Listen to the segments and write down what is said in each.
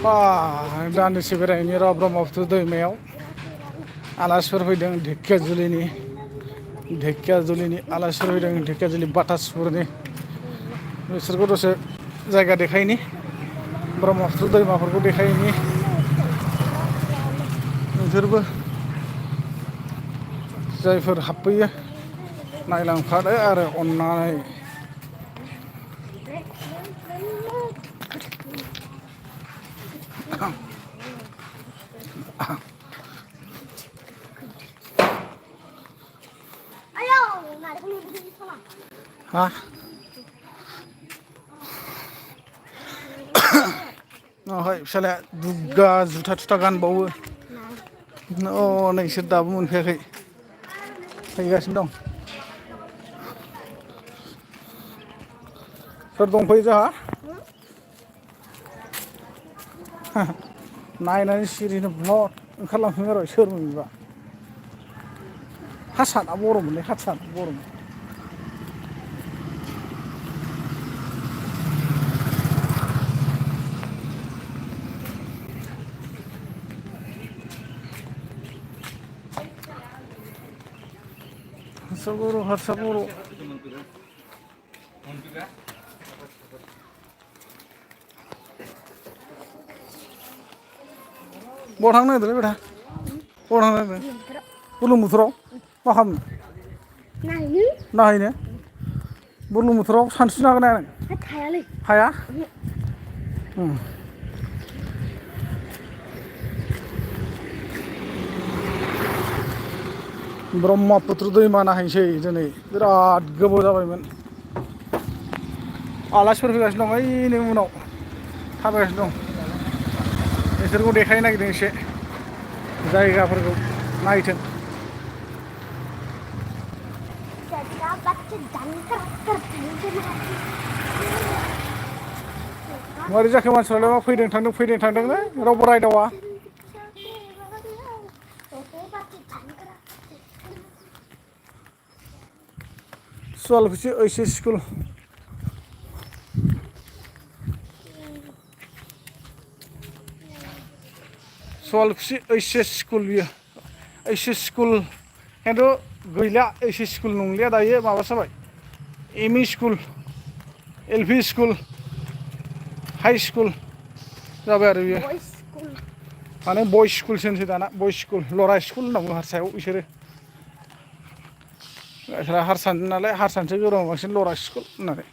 दान्दिसे बेरायहैनि र' ब्रह्मपुत्र दैमायाव आलासिफोर फैदों ढेकियाजुलिनि आलासिफोर फैदों ढेकियाजुलि बातासपुरनि बिसोरखौ दसे जायगा देखायनि ब्रह्मपुत्र दैमाफोरखौ देखायनि नोंसोरबो जायफोर हाबफैयो नायलांफादो आरो अननानै हा ओमफ्राय फिसालाया दुग्गा जुथा थुथा गानबावो नोंसोर दाबो मोनफैयाखै फैगासिनो दं सोर दंफैयो जोंहा नायनानै सिरिनो ब्लद ओंखारलांफिनबाय र' सोरमोन बेबा हारसाना बर'मोनलै हारसाना बर'मोन हारसा बर' बहा थांनो नागिरदोंलै बेटा बहा थांनो नागिरदों बुरलुंबुथुराव मा खालामनो नायहैनो बुरलुंबुथुराव सानस्रिनो हागोन ना हाया हाया ब्रह्मपुत्र दैमा नायहैसै दिनै बिराद गोबाव जाबायमोन आलासिफोर फैगासिनो दं ओइनै उनाव थाबायगासिनो दं बिसोरखौ देखायनो नागिरदों एसे जायगाफोरखौ नायथों मारै जाखो मानसिफ्रालाय मा फैदों थांदोंनो रावबो रायदावा सुवालकुसि ओइस एस स्कुल सुवालकुसि ओइस एस स्कुल बियो ओइस एस स्कुल खिन्थु गैला ओइस एस स्कुल नंलिया दायो माबासो जाबाय M E school L P school high school जाबाय आरो बियो माने बयस स्कुलसो होनसै दाना बयस स्कुल लरा स्कुल होनना बुङो हारसायाव बिसोरो हारसानि नालाय हारसानिसो गोरों बांसिन लरा स्कुल होननानै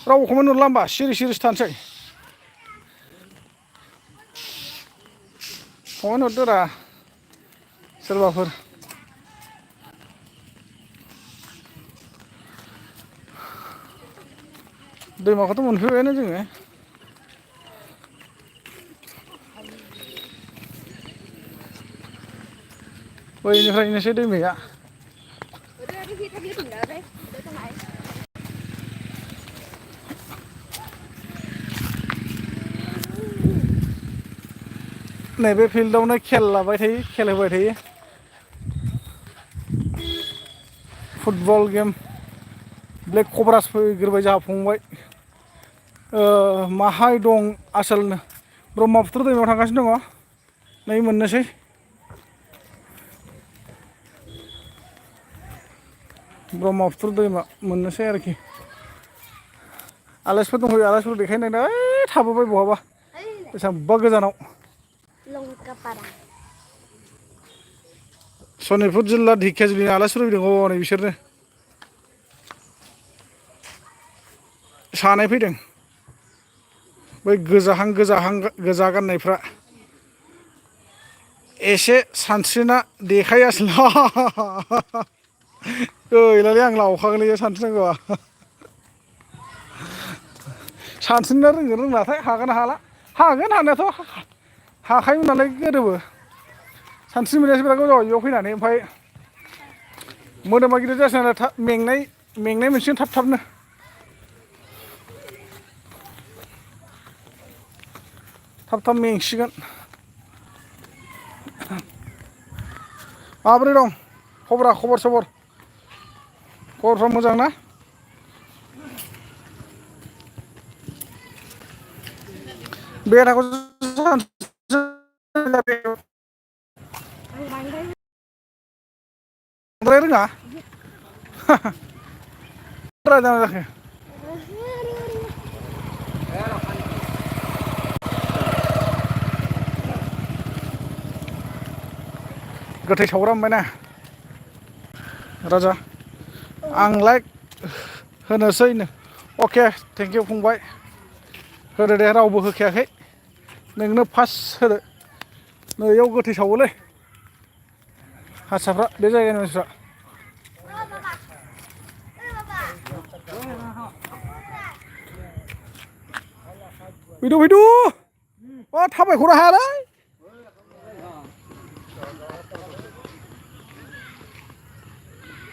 रावखौबो नुला होमबा सिरि सिरिसो थानोसै फन हरदोरा सोरबाफोर दैमाखौथ' मोनफैबायानो जोङो बैनिफ्रायनोसै दैमाया नैबे फिल्डआवनो खेल लाबाय थायो खेल होबाय थायो फुटबल गेम ब्लेक कब्रास फैग्रोबाय जोंहा फंबाय माहाय दं आसोलनो ब्रह्मपुत्र दैमायाव थांगासिनो दङ नै मोननोसै ब्रह्मपुत्र दैमा मोननोसै आरोखि आलासिफोर दंफैयो आलासिफोर देखायनो नागिरदों ओइ थाबोबाय बहाबा बेसेबांबा गोजानाव सनितपुर जिल्ला ढेकियाजुलिनि आलासिफोर फैदों हनै बिसोरनो सानै फैदों बै गोजा गाननायफ्रा एसे सानस्रिना देखाय आसोल गैलालै आं लावखागोनलै सानस्रिनांगौआ सानस्रिनो रोंगोन रोंलाथाय हागोन ना हाला हागोन हानायाथ' हाखायोमोन नालाय गोदोबो सानस्रिनो मोनैयासो बिराद गोबाव जाबाय बेयाव फैनानै ओमफ्राय मोदोमा गिदिर जासिगोन आरो मेंनाय मोनसिगोन थाबनो थाब मेंसिगोन माबोरै दं खबरफ्रा मोजां ना बेराखौ बांद्राय रोङा रायजानो जाखो गोथै सावग्रा मोनबाय ना राजा आंलाय होनोसैनो अके थेंक इउ फंबाय होदो दे रावबो होखायाखै नोंनो फार्स्ट होदो नैयाव गोथै सावोलै हारसाफ्रा बे जायगानि मानसिफ्रा फैदो फैदो अ थाबायख'नो हायालै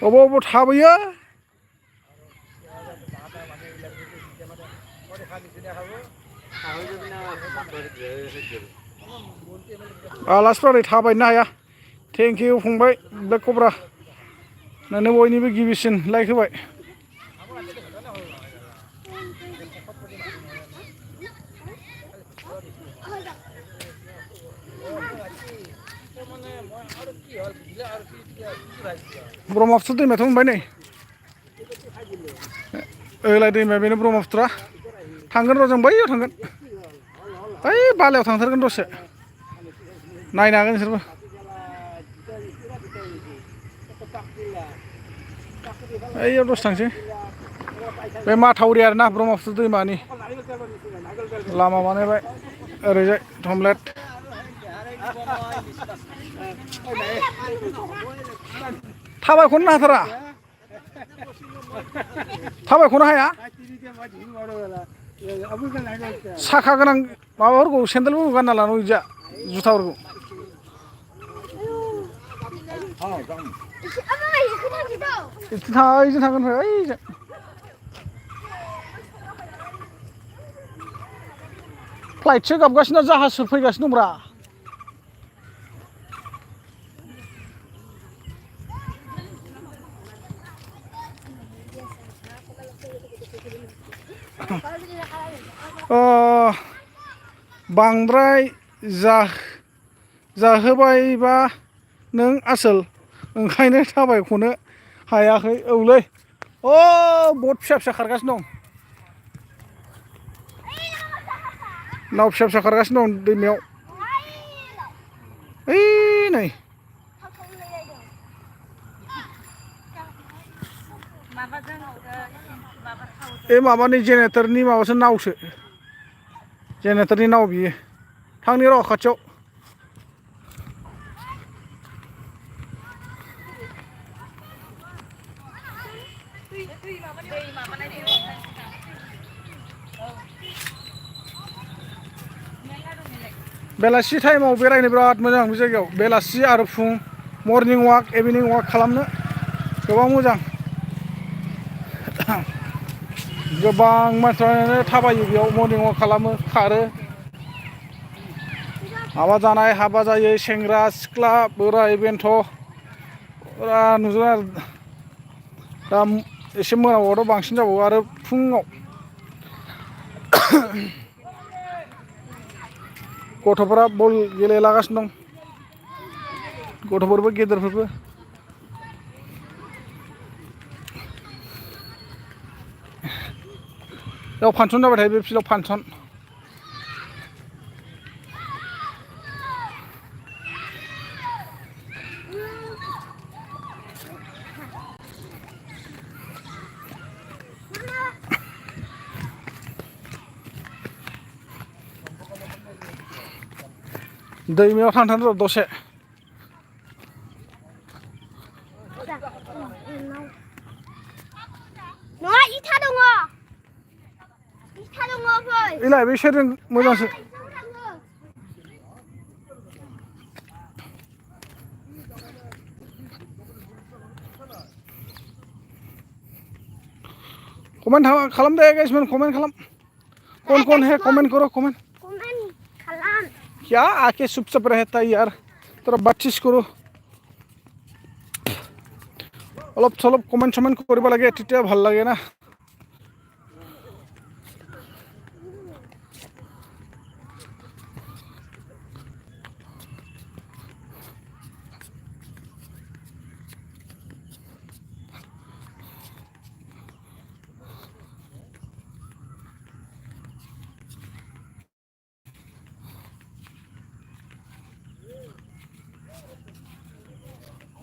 अबाव अबाव थाबोयो आलासिफ्रा ओरै थाबायनो हाया थेंक इउ फंबाय ब्लेक कब्रा नोंनो बयनिबो गिबिसिन लाइक होबाय ब्रह्मपुत्र दैमायाथ' मोनबाय नै ओलाय दैमाया बेनो ब्रह्मपुत्रआ थांगोन र' जों बैयाव थांगोन बै बालायाव थांथारगोन दसे नायनो हागोन नोंसोरबो बैयाव दसे थांसै बे माथावरि आरोना ब्रह्मपुत्र दैमानि लामा बानायबाय ओरैजाय टमलेट थाबायखौनो हाथारा थाबायखौनो हाया साखा गोनां माबाफोरखौ सेन्देलफोरखौ गानना लानांगौ बिदिया जुथाफोरखौ ओइजों थांगोन ओइजों फ्लाइटसो गाबगासिनो जाहाजसो फैगासिनो दंब्रा बांद्राय जाहोबायबा नों आसोल ओंखायनो थाबायख'नो हायाखै औलै बहुद फिसा फिसा खारगासिनो दं नाव फिसा फिसा खारगासिनो दं दैमायाव ओइ नै ए माबानि जेनेरेटरनि माबासो नावसो जेनेरेटरनि नाव बियो थांनि र' खाथियाव बेलासि टाइमाव बेरायनो बिराद मोजां बे जायगायाव बेलासि आरो फुं मर्निं वाक इभिनिं वाक खालामनो गोबां मोजां गोबां मानसिफ्रानो थाबायो बेयाव मर्निं वाक खालामो खारो हाबा जानाय हाबा जायै सेंग्रा सिख्ला बोराय बेन्थ' फुरा नुजोबो आरो दा एसे मोनाबावथ' बांसिन जाबावो आरो फुङाव गथ'फोरा बल गेलेलागासिनो दं गथ'फोरबो गेदेरफोरबो बेयाव फांसन जाबाय थायो बे फिल्डआव फांसन दैमायाव थांथारनि र' दसे इलाय बे सेरजों मोजांसो कमेंट खालाम दे गाइसमैन कमेंट खालाम कौन है कमेंट करो कमेंट क्या आके चुपचाप रहता है यार তোরা বাচ্চিস করো অলপ চলপ কমেন্ট চমেন্ট কৰিব লাগে তেতিয়া ভাল লাগে না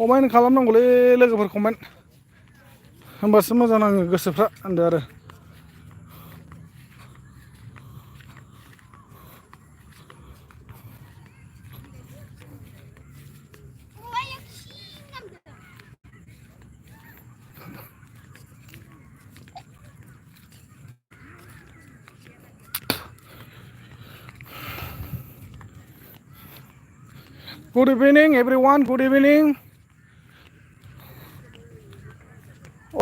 कमेन्ट खालामनांगौलै लोगोफोर कमेन्ट होमबासो मोजां नाङो गोसोफ्रा होनदो आरो Good evening everyone, good evening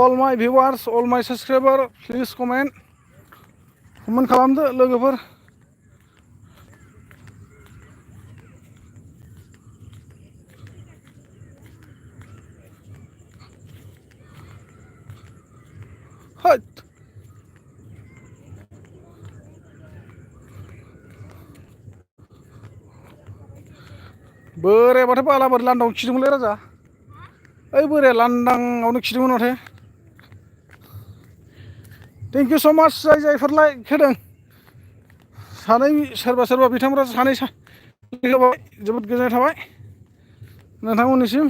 all my viewers, all my subscribers, please comment खालामदो लोगोफोर होद बोरायाबाथाय बालाबारि लांदांआव खिदोंमोनलै राजा ओइ बोराया लांदांआवनो खिदोंमोन माथो थेंक इउ स' माच जायफोर लाइक होदों सानै सोरबा बिथांफोरा सानै होबाय जोबोद गोजोननाय थाबाय नोंथांमोननिसिम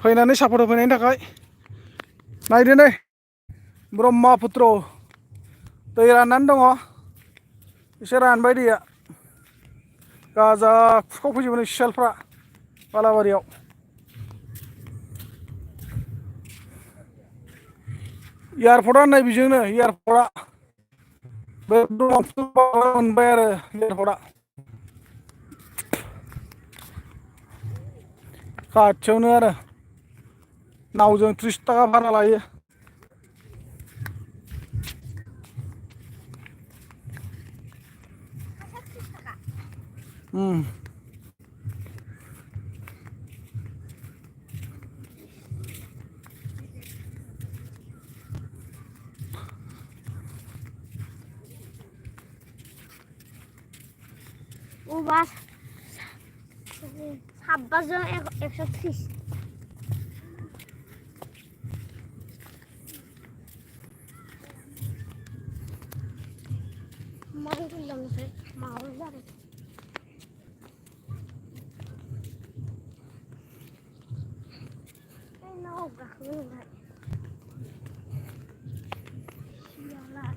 फैनानै सापर्ट होफैनायनि थाखाय नायदो नै ब्रह्मपुत्र दै राननानै दङ एसे रानबाय दैया गाजा खुरखावफैजोबो नै सियालफ्रा बालाबारियाव एयारपर्टआ नै बेजोंनो एयारपर्टआ बे मोनबाय आरो एयारपर्टआ खाथियावनो आरो नावजों 30 थाखा भारा लायो Ubas Sabbazın 130 Mau bilang sih, mau dari Mau gak keluar Iyalah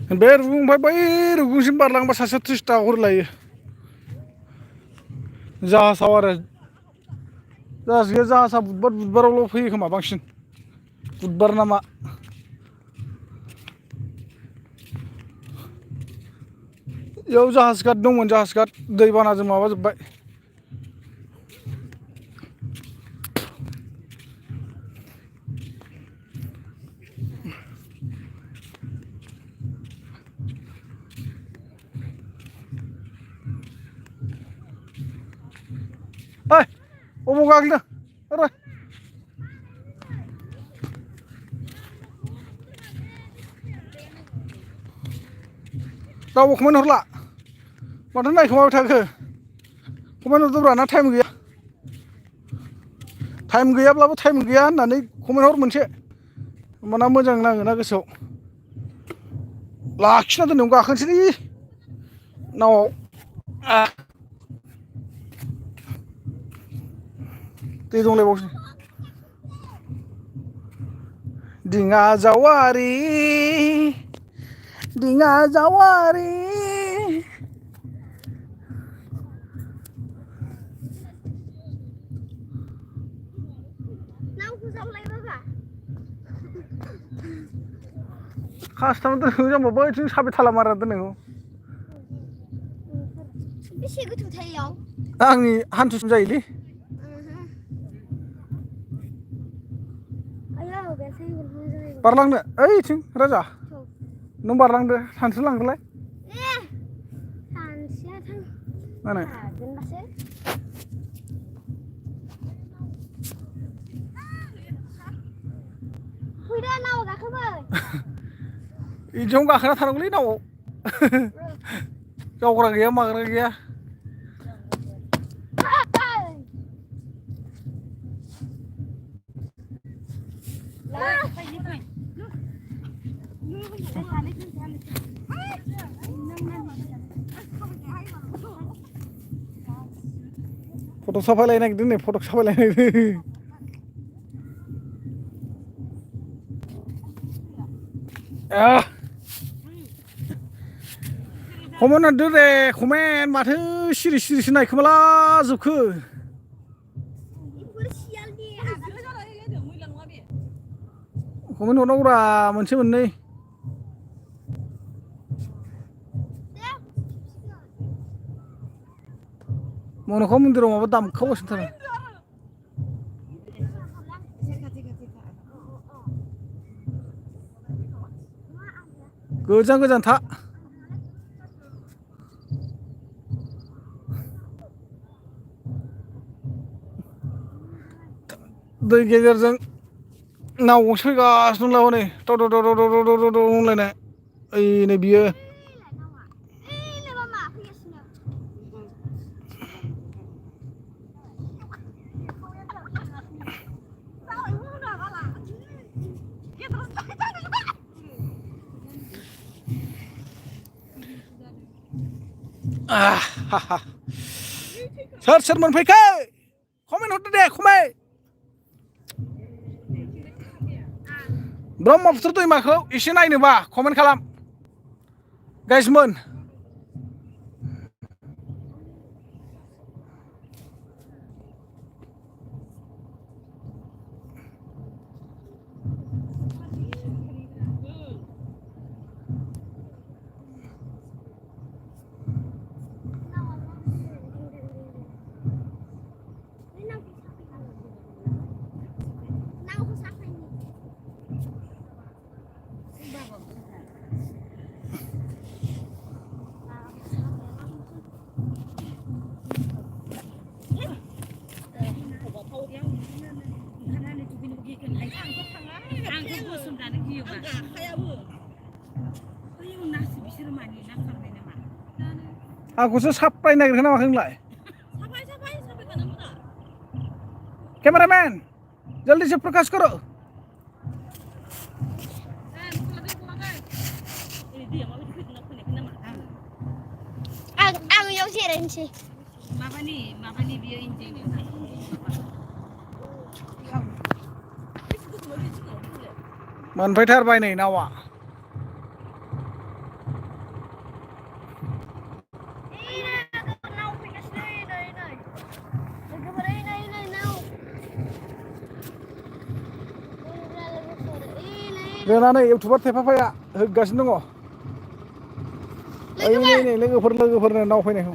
बे रुगुंनिफ्राय बै रुगुंसिम बारलांबा सासेयाव 30 थाखा खरि लायो जाहाजाव आरो जाहाज गैया जाहाजा बुधबारावल' फैयो खोमा बांसिन बुधबार नामा इयाव जाहाज घाट दंमोन जाहाज घाट दैबानाजों माबाजोब्बाय ओइ अबाव गाग्लिदों ओरै रावबो कमेन्ट हरला माथो नायखोमाबाय थाखो कमेन्ट हरदोब्रा ना टाइम गैया टाइम गैयाब्लाबो टाइम गैया होननानै कमेन्ट हर मोनसे होमबाना मोजां नाङोना गोसोआव लाखिना दोननायाव गाखोनोसैलै नावआव दै दंलायबावसो दिङा जावारि दिङा जावारि Naukku sampai baba खास्टामार दोननो जाम्बा बैथिं साबि थाला मारा दोननायखौ बेसे गोथौ थायाव आंनि हान्थुसिम जायोलै बारलांनो ओइथिं राजा नों बारलांदो सानस्रिलांदोलाय सानस्रिया थां माने दोनबासो फैदो नाव गाखोबोय इदियावनो गाखोना थानांगौलै नावआव जावग्रा गैया माग्रा गैया फट' साफायलायनो नागिरदों नै फट' साफायलायनो नागिरदों कमेन्ट हरदो दे कमेन्ट माथो सिरि सिरिसो नायखोमाला जोबखो कमेन्ट हरनांगौरा मोनसे मोननै मन'खा मन्दिराव माबा दामखावगासिनो थार गोजान गोजान था दै गेजेरजों नाव गंसे फैगासिनो दंला हनै द' होनलायनाय ओइ नै बियो सोर सोर मोनफैखो कमेन्ट हरदो दे कमेन्ट ब्रह्मपुत्र दैमाखौ एसे नायनोबा कमेन्ट खालाम गाइसमोन आंखौसो साप्रायनो नागिरखो ना माखो नोंलाय कैमरामैन जल्दी से प्रकाश करो आं याव जिरायनोसै माबानि बियो इन्जिनियार मोनफैथारबाय नै नावा जोंना नै इउटुबार थेफाफाया होगासिनो दङ ओइ नै लोगोफोरनो नाव फैनायखौ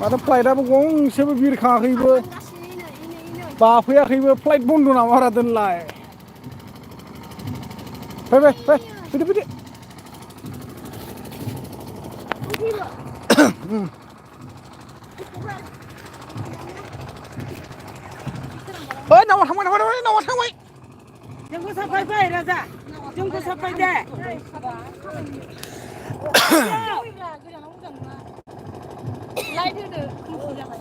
माथो फ्लाइटआबो गंसेबो बिरखाङाखैबो बाफैयाखैबो फ्लाइट बन्द' नामा रा दोनलाय फैदो ओइ नावा थांबाय जोंखौ साफायबाय राजा जोंखौ साफाय दे लाइट होदो खोमसि जाबाय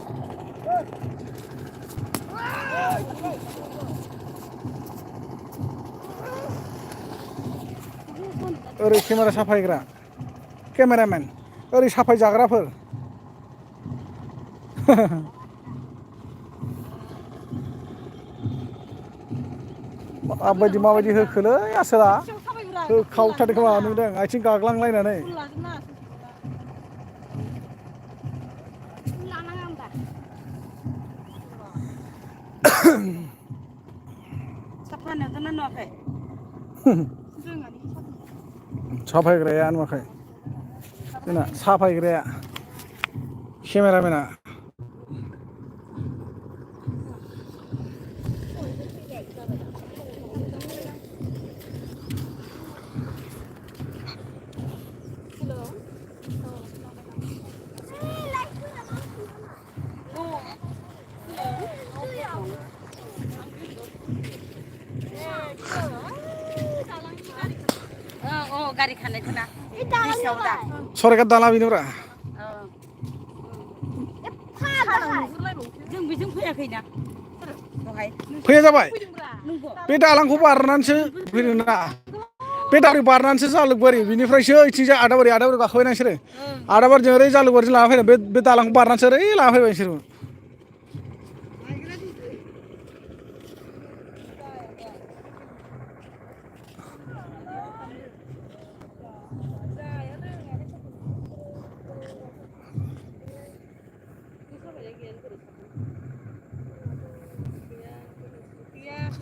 ओरै केमेरा साफायग्रा केमेरामेन ओरै साफाय जाग्राफोर माबायदि होखोलै आसोला होखावथारदों खोमा नुदों आथिं गाग्लांलायनानै लानाङा होमबा साफानो दोनना नुवाखै साफायग्राया नुवाखै जोंना साफायग्राया केमेरामेना गारि खानायखौ ना सराइघाट दाला बेनोब्रा जों बेजों फैयाखैना फैया जाबाय बे दालांखौ बारनानैसो फैदोंना बे दालां बारनानैसो जालुकबारि बिनिफ्रायसो ओइथिंजाय आदाबारि गाखोबाय ना बिसोरो आदाबारिजों ओरै जालुकबारिजों लाना फैदों बे दालांखौ बारनानैसो ओरै लाना फैबाय बिसोरो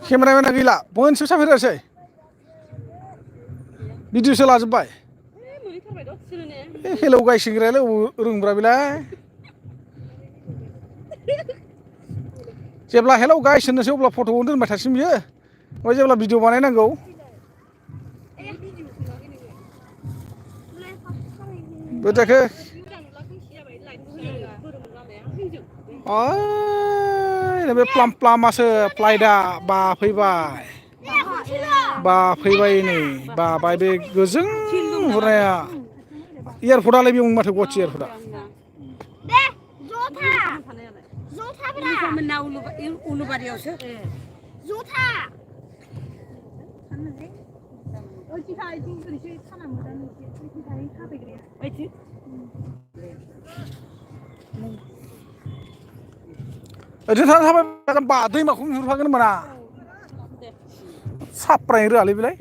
केमेरामेना गैला मोनसेबो साफायग्रासै भिडिअसो लाजोब्बाय हेलौ गायसोग्रायालाय रोंब्रा बेलाय जेब्ला हेलौ गाइस होननोसै अब्ला फट'खौनो दोनबाय थासिगोन बियो ओमफ्राय जेब्ला भिडिअ बानायनांगौ बेदेखो बे प्लामासो फ्लाइटआ बाफैबाय नै बाबाय बे गोजों नुहुरनाया एयारपर्टआलाय बेयावनो माथो गुवाहाटि एयारपर्टआ उलुबारियावसो ओरैनो थाबाय थागोन बा दैमाखौ नुहुरफागोन मोना साप्रायनो रोङालै बेलाय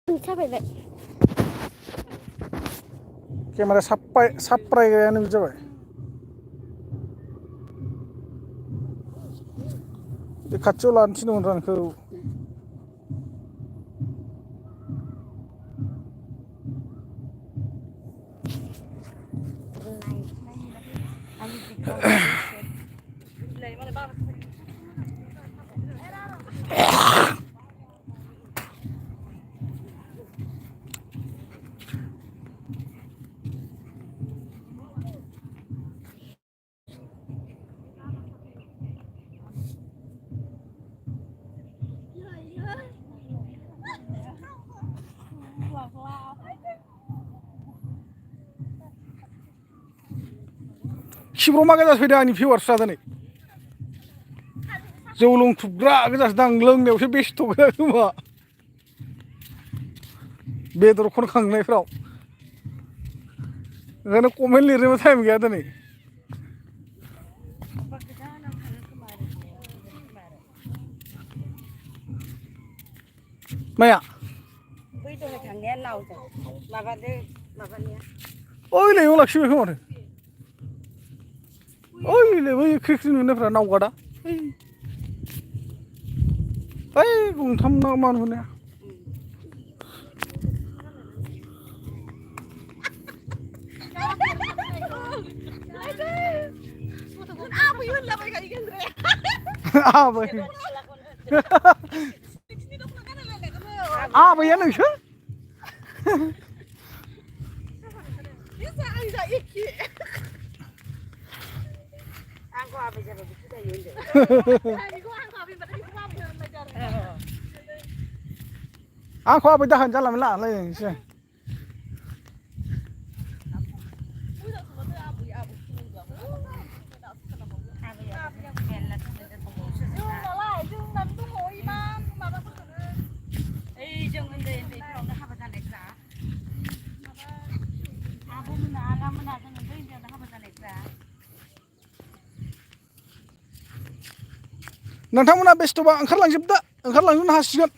साफायबाय केमेरा साप्रायग्रायानो बिदि जाबाय बे खाथियाव लानो थिनदोंमोन आंखौ खिब्रमा गोजासो फैदों आंनि भिउवार्सफ्रा दिनै जौ लोंथुबग्रा गोजासो दां लोंनायावसो बेस्थ' गैया खोमा बेदर खनखांनायफ्राव ओंखायनो कमेन्ट लिरनोबो टाइम गैया दिनै माया बै दहाय थांनाया नावजों माबानिया ओइलाय लाखिबाय खोमाथो ओइलाय बै ख्रिख्रि नुनायफ्रा नावगादा ओइ गंथाम ना मा नुहुरनाया आबैया नोंसो आंखौ आबै जाबाय बिदि जायो आंखौ आबै दाहोन जानला मोनला लायनोसै जों उन्दै उन्दैफ्रावनो हाबा जानायफ्रा आब'मोना आदामोना जों उन्दै उन्दैयावनो हाबा जानायफ्रा नोंथांमोना बेस्थ'बा ओंखारलांजोबदो ओंखारलांजोबनो हासिगोन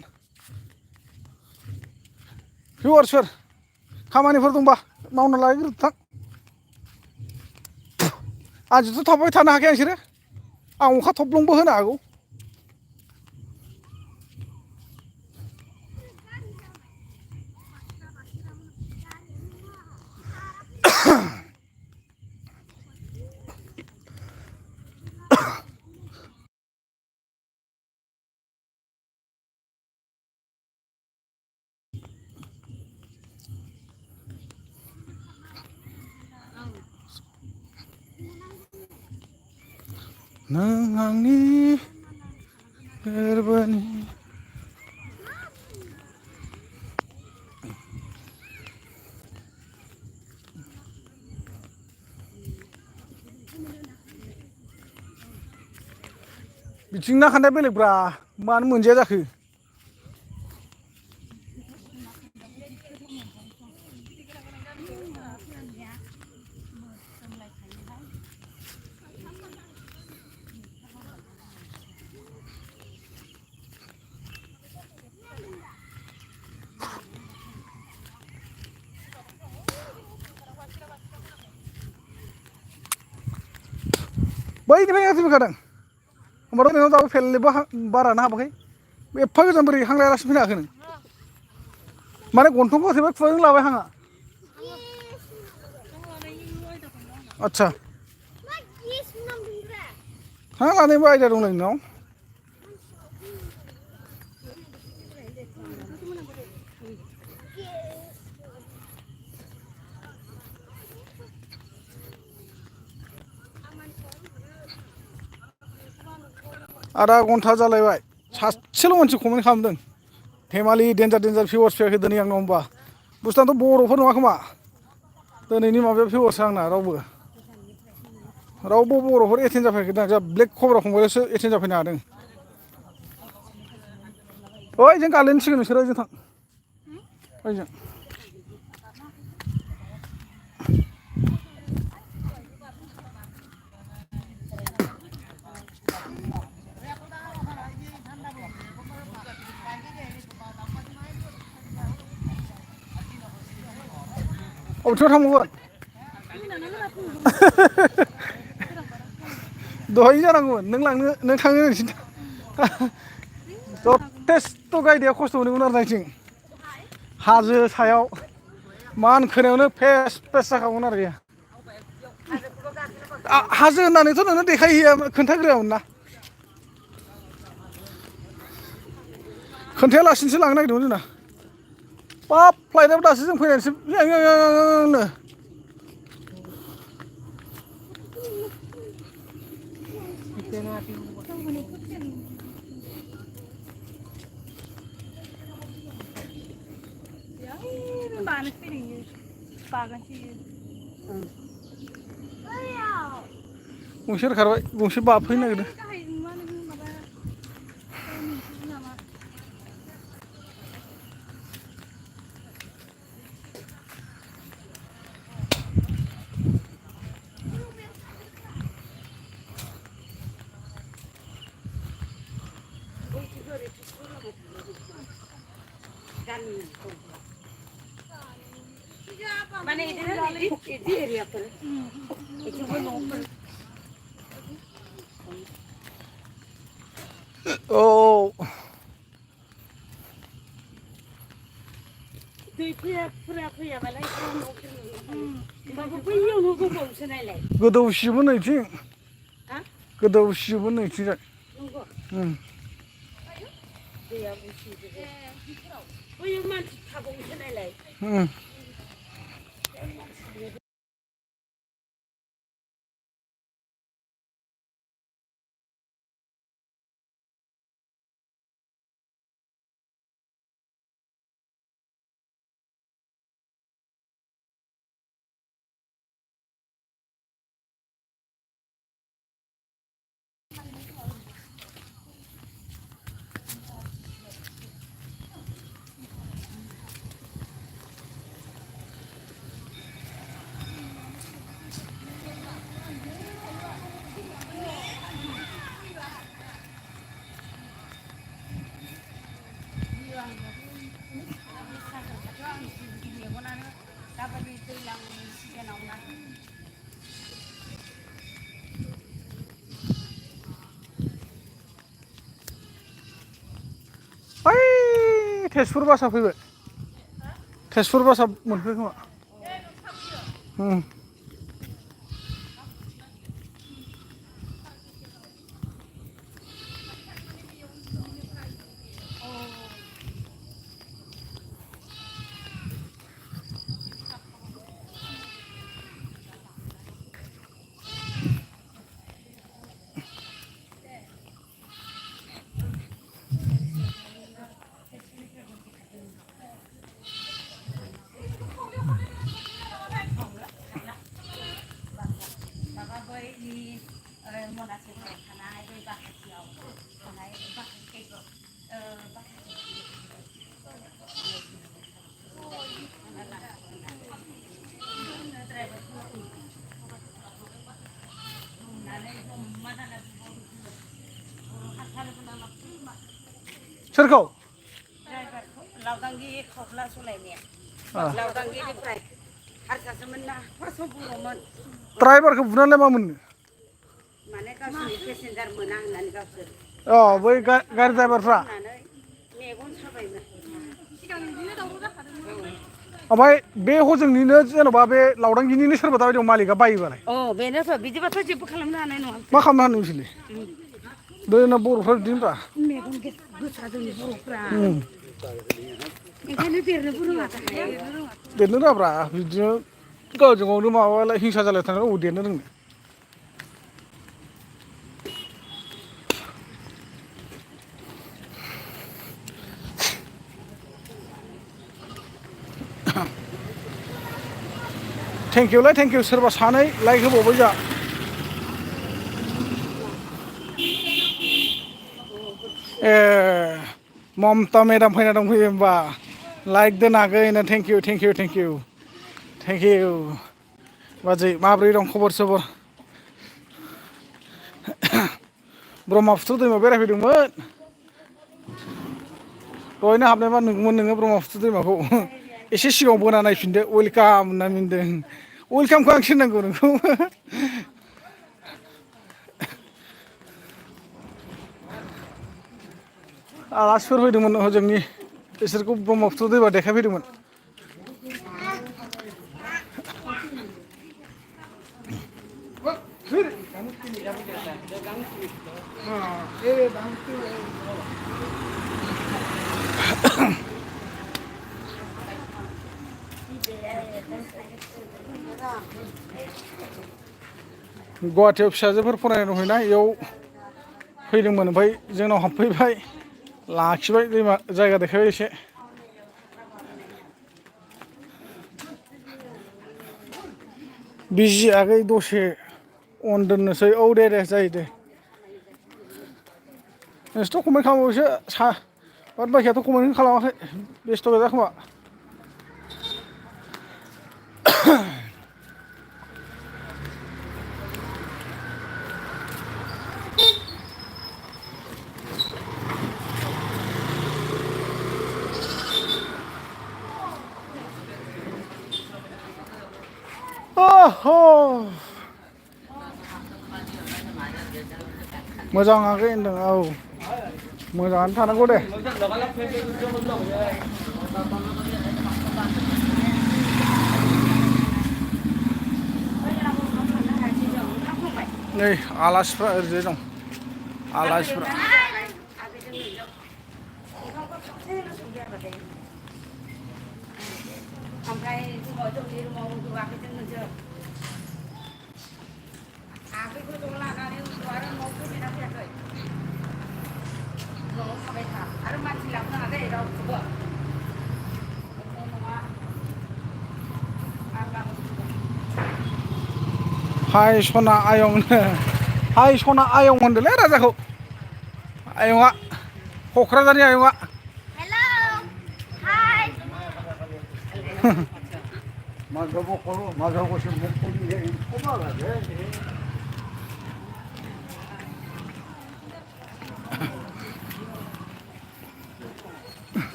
भिउवार्सफोर खामानिफोर दंबा मावना लाग्रोदो थां आजिथ' थाबाय थानो हाखाया नोंसोरो आं अखा थब्लंबो होनो हागौ नों आंनि गोरबोनि बिथिं ना खान्दा बेलेगब्रा मानो मोनजाया जाखो बैनिफ्राय फैखादों होमबाथ' नोंनाव दाबो फेललेबो बारानो हाबाखै एफा गोजान बोरै हां लायालासिनो फैनो हाखो नों माने गन्थंखौ होथेबाय खुगाजों लाबाय हांआ आदसा हां लानायनिबो आइडिया दंलाय नोंनाव आधा घन्टा जालायबाय सासेल' मानसि कमेन्ट खालामदों धेमालि डेन्जार डेन्जार भिउवार्स फैयाखै दिनै आंनाव होमबा बुस्थुआथ' बर'फोर नङा खोमा दिनैनि माबायाव भिउवार्स आंना रावबो बर'फोर एटेन्ड जाफैयाखै दां जा ब्लेक कब्रा फंबायल'सो एटेन्ड जाफैनो हादों ओइ जों गालिनोसिगोन नोंसोरो ओइजों थां ओइजों अबेथिं थांबावगोन दहाय जानांगौमोन नों थाङो नोंसिनि जथेस्थ' गायदाया खस्थ' मोनदोंमोन आरो नायथिं हाजो सायाव मानखोनायावनो फेस फेस जाखागौमोन आरो बेयो हाजो होननानैथ' नोंनो देखायहैया खोन्थाग्रोआमोन ना खोन्थायालासिनोसो लांनो नागिरदोंमोन जोंना बाब फ्लाइटआबो दासो जों फैनानैसो नो गंसे खारबाय गंसे बाफैनो नागिरदों माने इदि एरियाफोर इदिबो न'फोर औ दै फैयाबालाय होमबाबो बैयावनो गोबावसो नायलाय गोदौसिबो नैथिं गोदौसिबो नैथिंजाय दैया उसिजोबो बैयाव मानसि थाबावोसो नायलाय ओइ तेजपुर बासआ फैबाय तेजपुर बासआ मोनफैबाय खोमा सोरखौ लावदांगि खावख्ला सलायनाया लावदांगिनिफ्राय हारसासोमोन ना फार्स्टआव बर'मोन ड्राइभारखौ बुनानैलाय मा मोननो माने गावसोरनि पेसेन्जार मोना होननानै गावसोर बै गारि ड्राइभारफ्रा मेगन साबायमोन सिगां बिदिनो दावराव जाखादोंमोन ओमफ्राय बे हजोंनिनो जेन'बा बे लावदांगिनिनो सोरबा दाबायदियाव मालिकआ बायोबालाय बेनोथ' बिदिबाथ' जेबो खालामनो हानाय नङा मा खालामनो हानो बिसोरलाय बैना बर'फ्रा बिदिनोब्रा मेगन गोसा जोंनि बर'फ्रा ओंखायनो देरनोबो रोङा देरनो रोङाब्रा बिदिनो गावजों गावनो माबालाय हिंसा जालाय थांनो अबाव देरनो रोंनो थेंकिउलाय थेंकिउ सोरबा सानै लाइक होबावबाय जा ए ममता मेदाम फैना दंफैयो होमबा लाइक दोनाखै थेंकिउ थेंकिउ थेंकिउ थेंकिउ बाजै माब्रै दं खबर सबर ब्रह्मपुत्र दैमायाव बेरायफैदोंमोन दहायनो हाबनायबा नुगौमोन नोङो ब्रह्मपुत्र दैमाखौ एसे सिगाङाव बोना नायफिनदो वेलकाम होनना मिनदों वेलकामखौ आं सिननांगौ नोंखौ आलासिफोर फैदोंमोन हजोंनि बिसोरखौ ब्रह्मपुत्र दैमा देखायफैदोंमोन गुवाहाटियाव फिसाजोफोर फरायनाय दंहैना इयाव फैदोंमोन ओमफ्राय जोंनाव हाबफैबाय लाखिबाय दैमा जायगा देखायबाय एसे बिजि आगै दसे अन दोननोसै औ दे जायो दे नोंसोरथ' कमेन्ट खालामबावसो बाद बाखियाथ' कमेन्ट खालामाखै बेस्थ' गोजा खोमा मोजां आगै होनदों औ मोजाङानो थानांगौ दे नै आलासिफ्रा ओरैजाय दं आलासिफ्रा ओमफ्राय जोंनि रुमाव उन्दुवाखै जों आगैखौ ज' लानानै उन्दु आरो न'आव फैना फैयाखै न'आव थाबाय था आरो मानसि लाबोनाङा दे रावखौबो हाय सना आयं हाय सना आयं होनदोंलै राजाखौ आयंआ क'क्राझारनि आयंआ हेलौ हाय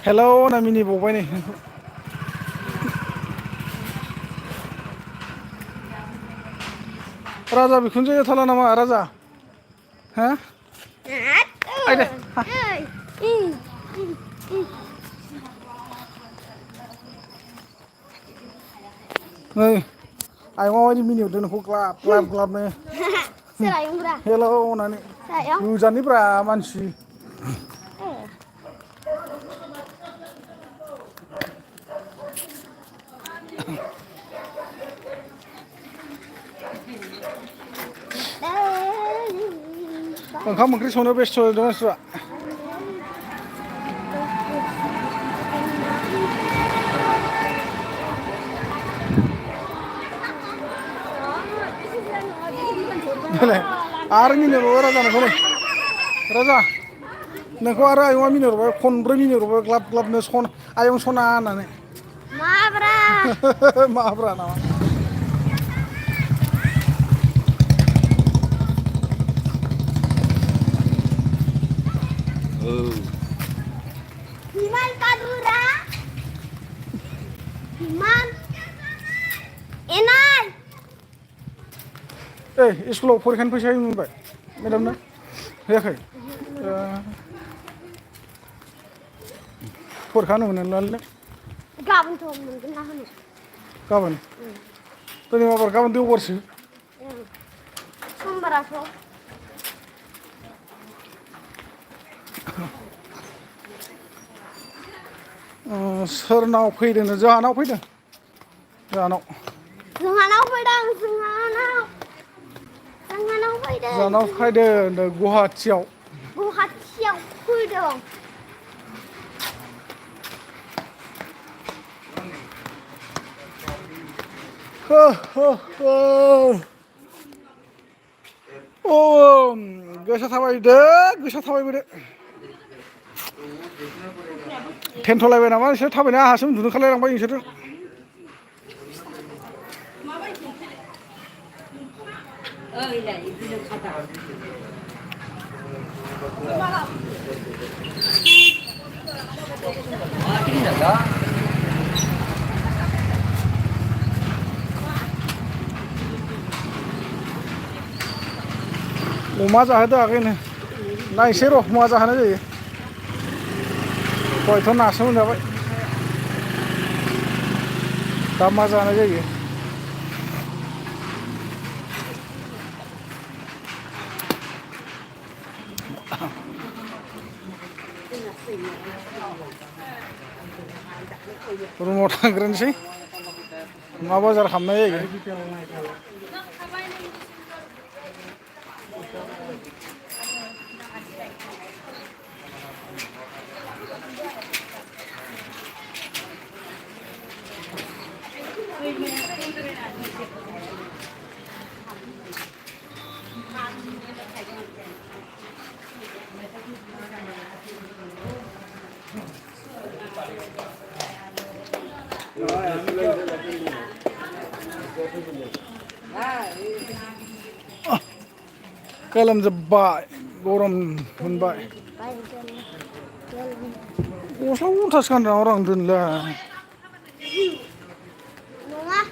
हेलौ होनना मिनिबावबाय नै राजा बिखुनजो एथाला नामा राजा हा आयदे हा नै आयं माबायदि मिनिहरदों नोंखौ ग्लाब ग्लाब ग्लाबनो Soal ayam berapa? हेलौ होननानै Sayang. गोजाननिब्रा मानसि ओंखाम ओंख्रि संनो बेस्थ' जादों मानसिफ्रा देलाय आरो मिनिहरबाय राजा नोंखौ नै राजा नोंखौ आरो आयंआ मिनिहरबाय खनब्रै मिनिहरबाय ग्लाब ग्लाबनो आयं सना होननानै Mabra. माब्रा नामा Himan kadura. Himan. Inan. ओइ स्कुलाव फरिखानि फैसा होनो मोनबाय मेदामनो होयाखै फरिखा होनो मोननानै Gabon tuh mungkin lah nih. गाबोन दिनै माबार गाबोन देवबारसो Sumberatau. सोरनाव फैदोंनो जोंहानाव फैदों जोंहानाव Janganau pedang, janganau. Janganau pedang. जोंहानाव फैदों गुवाहाटियाव Buhat siang pedang. गोसा थाबायदो गोसा थाबायबोदो थेनथ'लायबाय नामा नोंसोर थाबायना आहासो उन्दुनो ओंखारलायलांबाय नोंसोरजों अमा जाहोदो आगैनो नायसै र' मा जाहोनाय जायो दहायथ' नासो मोनजाबाय दा मा जानाय जायो रुमाव थांग्रोनोसै मा बाजार खालामनाय जायो गोलोमजोब्बाय गरम मोनबाय गस्ला उल्थासो गानदों नामा आं दोनलाय Nungah.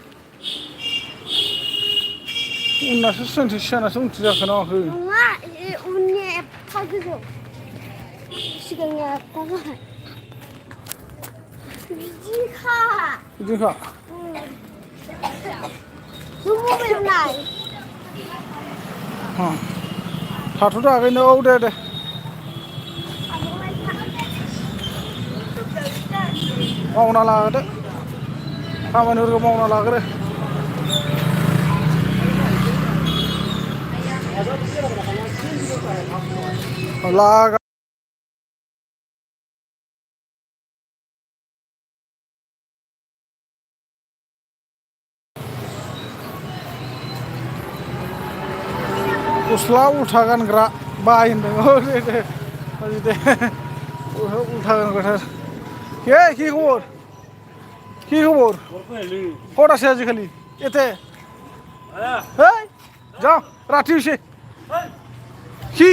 उननासो सोंसै सिगानासो उनथि जाखोना माखो Nungah. Unnya apa gitu? Sigangnya apa? Jika. बिदिखा Semua belum naik. थाथ'दो आगैनो औ दे मावना लागोदो खामानिफोरखौ मावना लाग्रो लागा गस्ला उल्था गानग्रा बाय होनदों दे उल्था गानग्राथार কি খবর কি খবর কত আছে আজিকালি এতে হ্যাঁ যাও রাতি হইছে কি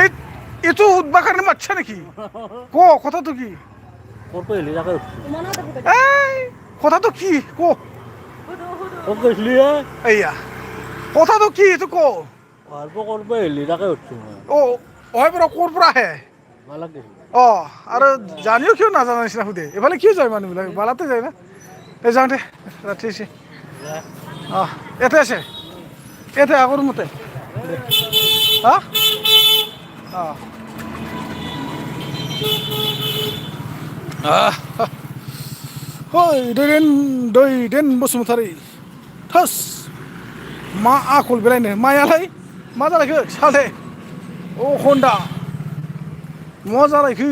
এই তো উদ্বাকারের মাচ্ছা নাকি কথা তো কি এই কথা তো কি এইয়া কথা তো কি তো ও ওই বড় কোরপরা হে ও আর জানিও কেউ না জানিস না হুদে এফালে কি যায় মানুষবিলাক বালাতে যায় না এই যাওঁতে রাত্রি এসে এতে আছে এতে আগৰ মতে হা दैदेन बसुमतारी थोस मा आखल बेलायनो मायालाय मा जालायखो साले अ हन्दा मा जालायखो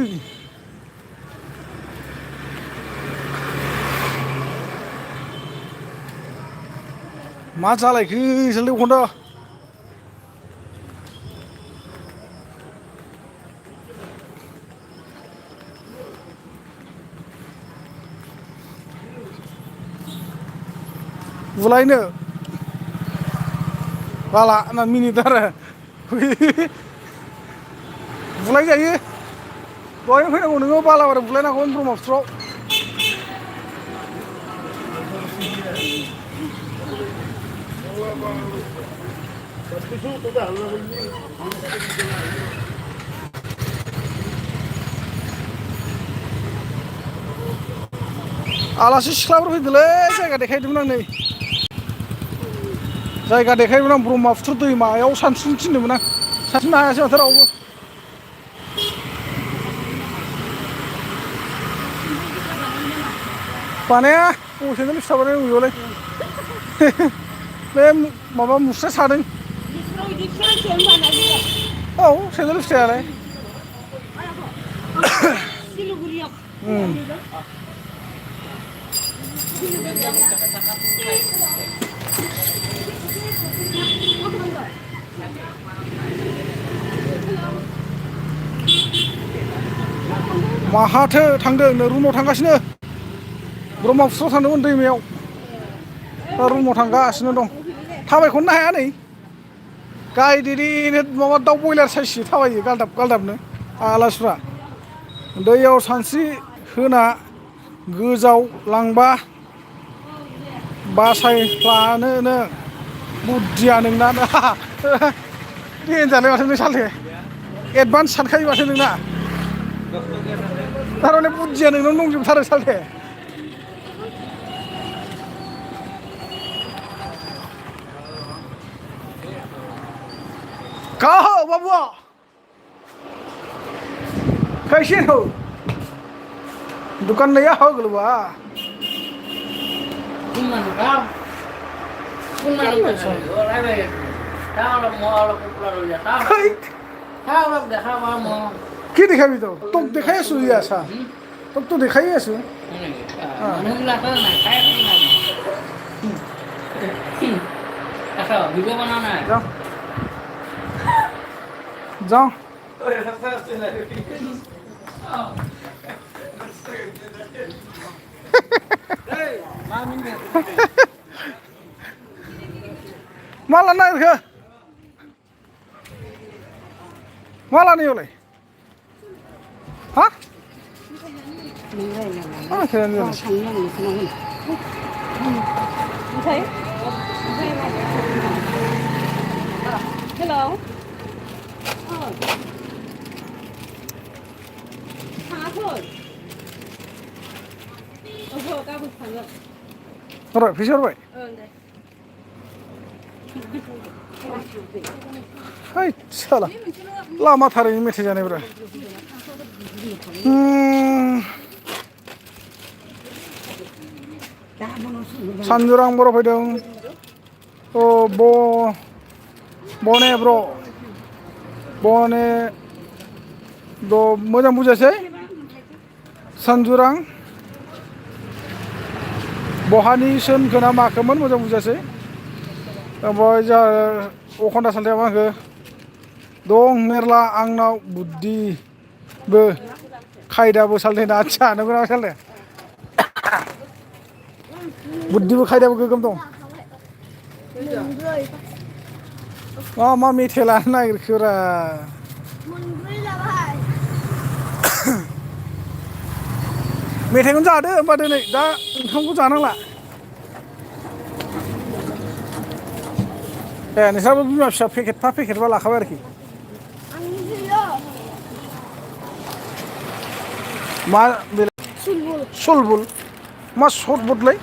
मा जालायखो साले हन्दा बुलायनो बाला ना मिनिट आरो बुलाय जायो दहायनो फैनांगौ नोङो बालाबारि बुलायनांगौ ब्रह्मपुत्रआव आलासि सिख्लाफोर फैदोंलै जायगा देखायदोंमोन आं नै जायगा देखायदोंमोन आं ब्रह्मपुत्र दैमायाव सानस्रिनो थिनदोंमोन आं सानस्रिनो हायासै माथो रावबो बानाया सेन्देल फिसाबानो उयोलाय बे माबा मुस्रा सादों औ सेन्देल फिसायालाय माहाथो थांदों रुमाव थांगासिनो ब्रह्मपुत्रआव थांदोंमोन दैमायाव दा रुमाव थांगासिनो दं थाबायखौनो हाया नै गायदेरैनो माबा दाउ बयलार साइससो थाबायो गालदाब गालदाबनो आलासिफ्रा दैयाव सानस्रि होना गोजाव लांबा बासायफ्लानोनो बुद्धिया नोंना देनजारलै माथो नों साले एडभान्स सानखायो माथो नोंना थारमाने बुद्धिया नोंनाव दंजोबथारो साले कहाँ हो बाबुआ कैसे हो दुकान नया हो गलवा কি দেখাবি তো তোক দেখাই আছো আছা তোক তো দেখাই আছো যাও माला नागिरखो माला नैयावलाय हा हेलौ हरबाय फैसा हरबाय है साला लामा थारैनो मेथाइ जानायब्रा सानजुरां बर' फैदों अ बने ब्र बने मोजां बुजासै सानजुरां बहानि सोनखो ना माखोमोन मोजां बुजासै ओमफ्राय जा अखन्दा सालथाया मा होखो दं मेरला आंनाव बुद्धिबो खायदाबो सालथायना आदसा नंगौना सालथे बुद्धिबो खायदाबो गोगोम दं मा मेथाइ लानो नागिरखोरा मोनब्रै जाबाय मेथाइखौनो जादो होमबा दिनै दा ओंखामखौ जानांला ए नोंस्राबो बिमा फिसा पेकेटफा पेकेटफा लाखाबाय आरोखि आंनि होयो मा बे सुलबुल सलबुल मा सर्टबुटलै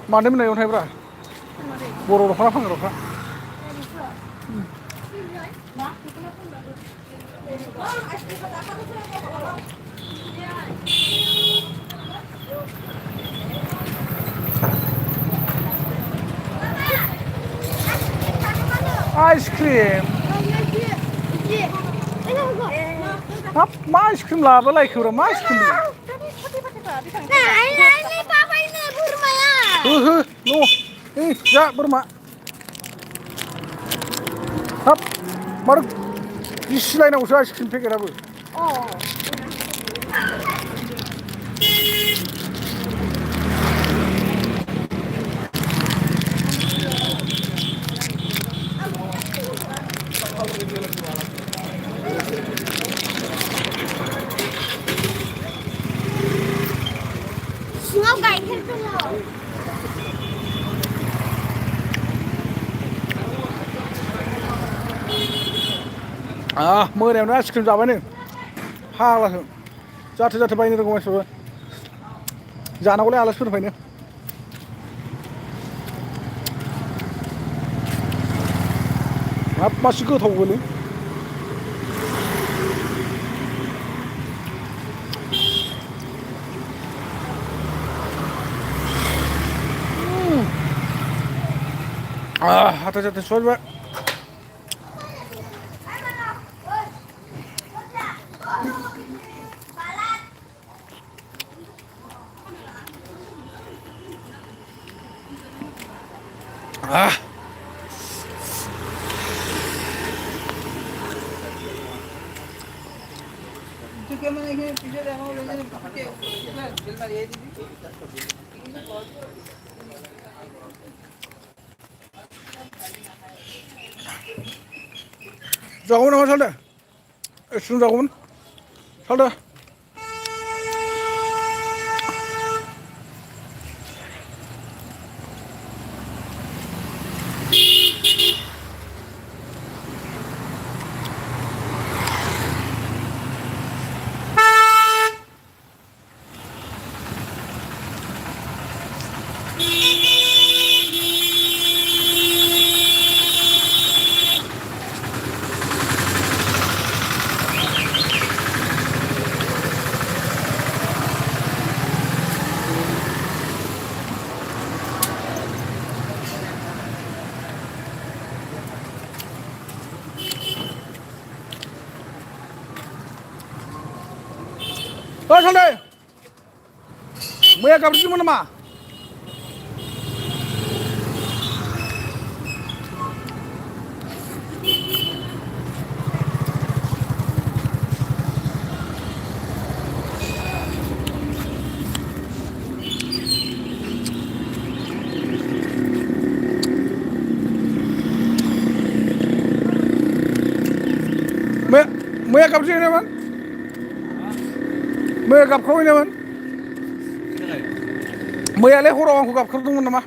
मानो मोननाय अन्थाइब्रा बर' दख'ना फानग्राफ्रा आइसक्रिम हाब मा आइसक्रिम लाबोलायखोब्रा मा आइसक्रिम हो न' जा बोरमा हाब माथो बिसिलायनांगौसो आइसक्रिम पेकेटाबो सिङाव गाइखेर दङ मोनायावनो आइसक्रिम जाबायनो फाग्लासो जाथो जाथो बायनो रोंगौ मानसिफ्राबो जानांगौलै आलासिफोरनिफ्रायनो हाब मासे गोथावबोलै हाथाय जाथाय सुवायबाय जागौमोन नामा सालथे एसे जागौमोन सालथे सालथे मैया गाबज्रिदोंमोन नामा मैया गाबज्रिदोंमोन मैया गाबख्रावहैनायमोन मैयालाय हराव आंखौ गाबख्रावदोंमोन नामा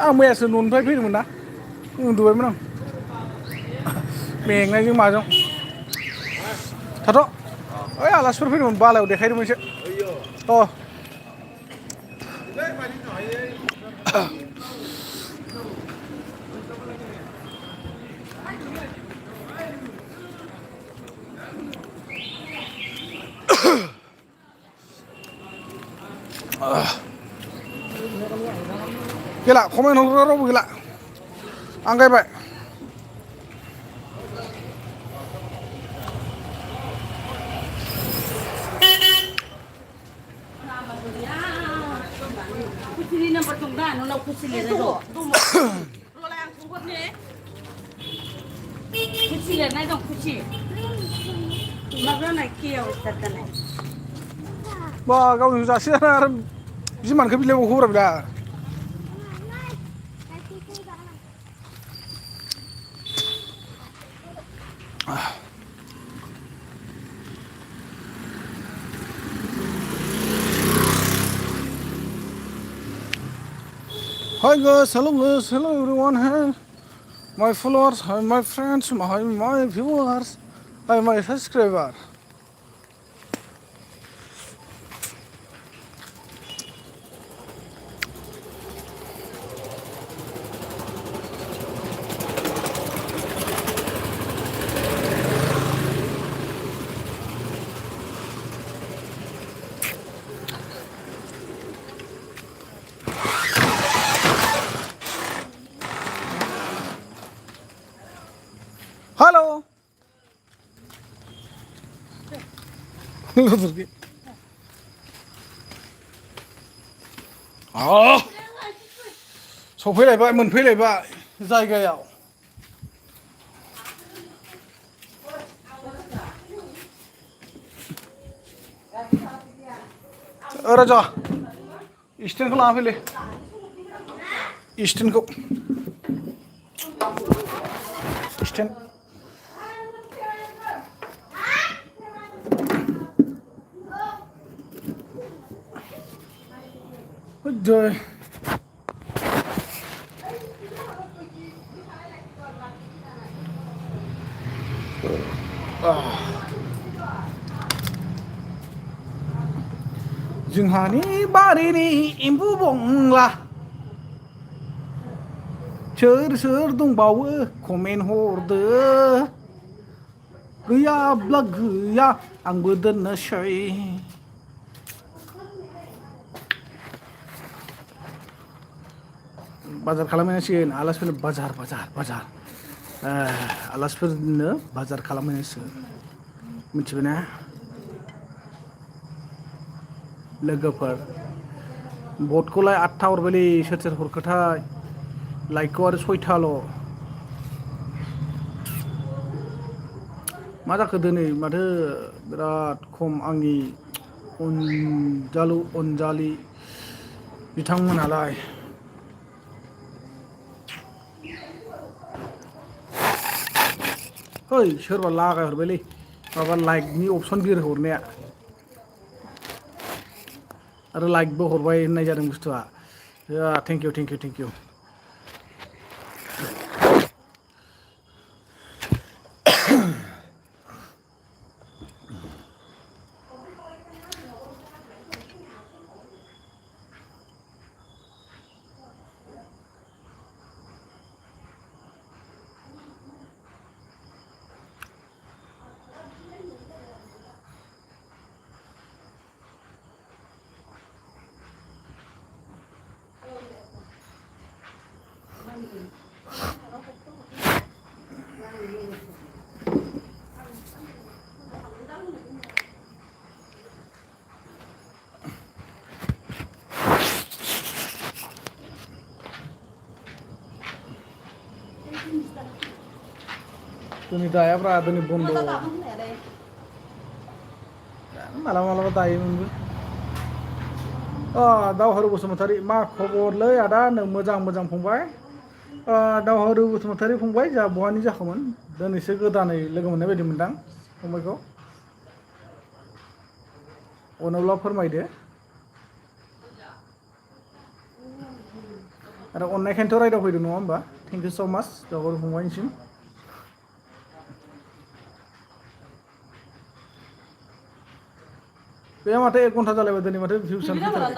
आं मैयासो न'निफ्राय फैदोंमोन ना उन्दुबायमोन आं मेंनायजों माजों थाथ' ओइ आलासिफोर फैदोंमोन बालायाव देखायदों मोनसे गैला कमेन्ट हरग्रा रावबो गैला आं गायबाय संना नोंनाव खुसि लिरनाय दं रलाय आं संहरनि खुसि लिरनाय दं खुसि माबानाय केयाव स्टार्ट जानाय बा गावनि जासिना आरो बिमानखौ बिलाइयाव हरा बिला Hi guys, hello everyone, hi my followers, hi my friends, hi my viewers, hi my subscriber. Hello. Look at. सफैलायबाय मोनफैलायबाय जायगायाव राजा स्टेन्डखौ लाना फैलै स्टेन्डखौ स्टेन्ड जय जोंहानि बारिनि एम्बु बंला सोर सोर दंबावो कमेन्ट हरदो गैयाब्ला गैया आंबो दोननोसै बाजार खालामहैनांसिगोन आलासिफोरनो बाजार बाजार बाजार आलासिफोरनो बाजार खालामहैनांसिगोन मिथिबाय ना लोगोफोर भटखौलाय 8था हरबायलै सोर सोर हरखोथाय लाइकखौ आरो 6थाल' मा जाखो दिनै माथो बिराद खम आंनि अनजालि बिथांमोनालाय ओइ सोरबा लागाय हरबायलै माबा लाइकनि अपसन बिरहरनाया आरो लाइकबो हरबाय होननाय जादों बुस्थुआ थेंक इउ दिनै दायाब्रा दिनै बन्द' मालाबा दायोमोनबो दावहारु बसुमतारी मा खबरलै आदा नों मोजां फंबाय दावहारु बसुमतारी फंबाय जा बहानि जाखोमोन दिनैसो गोदानै लोगो मोननाय बायदि मोनदां फंबायखौ अनोब्ला फोरमायदो आरो अननायखायनोथ' रायदावफैदों नङा होमबा थेंक इउ स' माच दावहारु फंबायनिसिम बे माथो 1 घन्टा जालायबाय दिनै माथो भिउसन फैथाराखै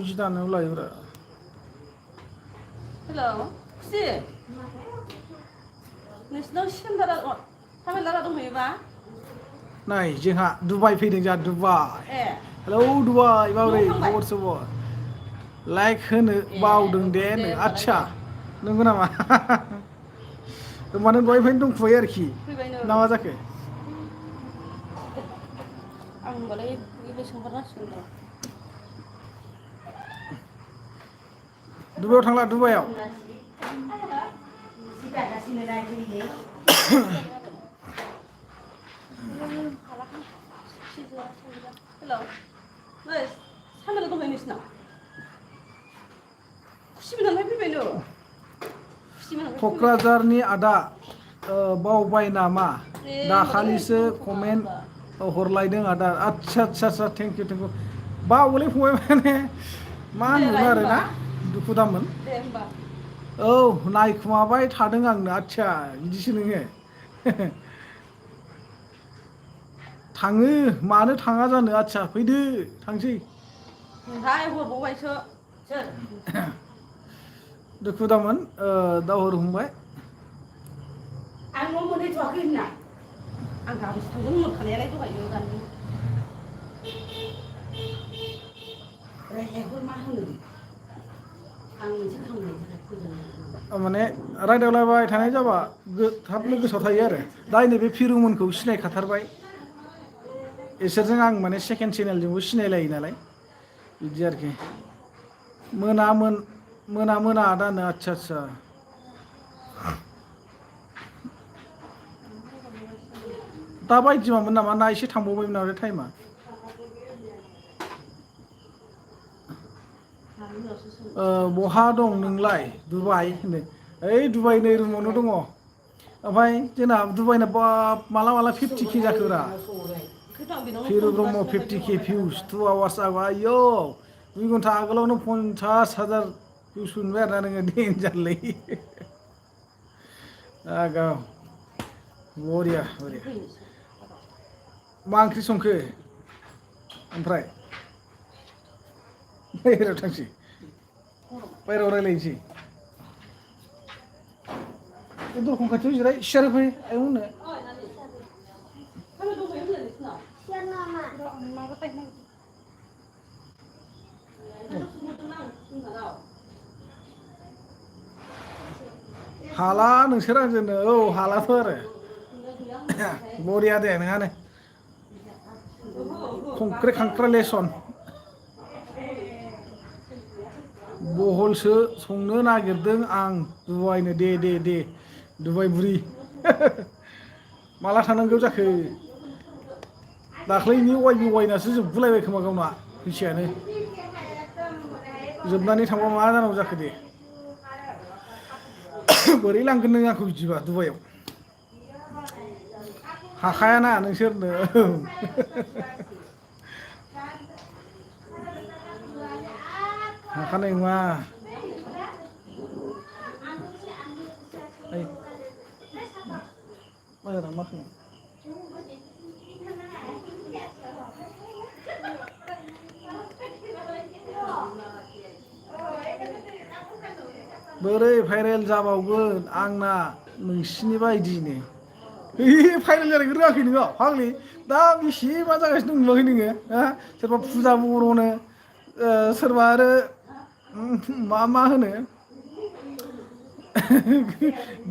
जि दानायाव लायोब्रा हेलौ खुसि नोंसिनाव सेन्टारा थाबायलारा दंहैयोबा नै जोंहा दुबाइ फैदों जोंहा दुबाइ हेलौ दुबाइ माबोरै खबर सबर लाइक होनो बावदों दे नो आदसा नंगौ नामा होमबा नों दहायनिफ्रायनो दंखुमायो आरोखि ना मा जाखो आं होनबालाय बेहाय सोंहरनांसिगोन र' दुबाइयाव थांला दुबाइयाव हेलौ नै सानदुं दंबाय नोंसिनाव खुसि मोननानै फैबाय नो क'क्राझारनि आदा बावबाय नामा ए दाखालिसो कमेन्ट हरलायदों आदा आदसा आदसा थेंक इउ बावोलै फंबाय माने मा होनबावनो आरो ना दुखु दाममोन दे होमबा औ नायखुमाबाय थादों आंनो आदसा बिदिसो नोङो थाङो मानो थाङा जानो आदसा फैदो थांसै हाय हरबावबायसो सोर दुखु दामोन दावहर फंबाय आं न' मोनहैथ'वाखै होनना आं गाबोनसो थांगोन होनहरखानायालाय दहायनो दानि रायज्लायहर मा होनो आं मोनसे खामानिनि थाखाय फैदों माने रायदावलायबाय थानाय जाबा थाबनो गोसोआव थायो आरो दा नैबे फिरुमोनखौ सिनायखाथारबाय इसोरजों आं माने सेकेन्ड चेनेलजोंबो सिनायलायो नालाय बिदि आरोखि मोना आदानो आदसा आदसा दा बायदिमामोन नामा ना एसे थांबावबायमोन नामा टाइमा बहा दं नोंलाय दुबाइ होनो ओइ दुबाइ नै रुमावनो दङ ओमफ्राय जोंना दुबाइना बाब माला 50K जाखोब्रा फिरु ब्रह्म 50K भिउस 2 आवार्स जाबाय आयौ 2 घन्टा आगोलावनो 50,000 भिउस मोनबाय आरोना नोङो देनजारलै आगाव बरिया मा ओंख्रि संखो ओमफ्राय बाहेरायाव थांसै बाहेरायाव रायलायनोसै दरखं खाथियाव जिराय सियार होफै आयंमोननो हाला नोंसोर आंजोंनो औ हालाथ' आरो बरिया दे नोंहानो कंग्रेचुलेसन बहलसो संनो नागिरदों आं दुबाइनो दे दुबाइ बुरि माला थांनांगौ जाखो दाख्लैनि वाइनासो जोबगुलायबाय खोमा गावना फैसायानो जोबनानै थांबा मा जानांगौ जाखो दे बोरै लांगोन नों आंखौ बिदिबा दुबाइयाव हाखायाना नोंसोरनो हाखानाय नङा बाजाराव मा खालाम बोरै भाइरेल जाबावगोन आंना नोंसिनि बायदिनो भाइरेल जानायखौ रोङाखै नोङो फाग्लि दा बेसेबा जागासिनो दं नुवाखै नोङो सोरबा फुजा बर'नो सोरबा आरो मा होनो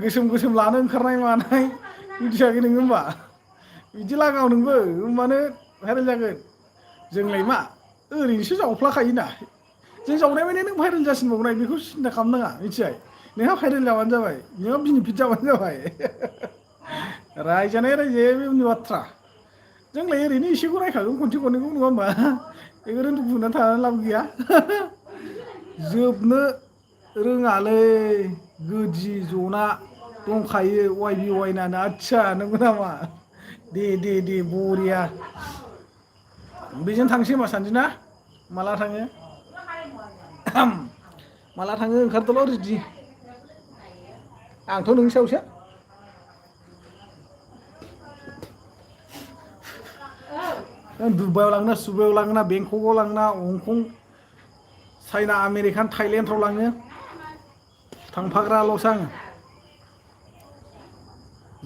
गोसोम लानो ओंखारनाय मानाय मिथियाखै नोङो होमबा बिदि लागाव नोंबो होमबानो भाइरेल जागोन जोंलाय मा ओरैनोसो जावफ्लाखायोना जों जावनाय माने नों भाइरेल जासिनबावनाय बेखौ सिन्था खालामनाङा मिथिबाय नोंहा भाइरेल जाबानो जाबाय नोंहा बेनिफिट जाबानो जाबाय रायजानाय रायजाया बे उननि बाथ्रा जोंलाय ओरैनो एसेखौ रायखागोन खनसे खननैखौ नङा होमबा बेखौ दुखु मोननानै थानानै लाब गैया जोबनो रोङालै गोदि जना दंखायो वाइनानो आदसा नंगौ नामा दे बरिया बेजों थांसै होनबा सानैजों ना माला थाङो माला थाङो ओंखारदोल' रेडि आंथ' नोंनि सायावसो दुबाइयाव लाङोना सुबाइयाव लाङोना बेंककआव लाङोना हंकं चाइना आमेरिकान थाइलेण्डफ्राव लाङो थांफाग्राल'सो आङो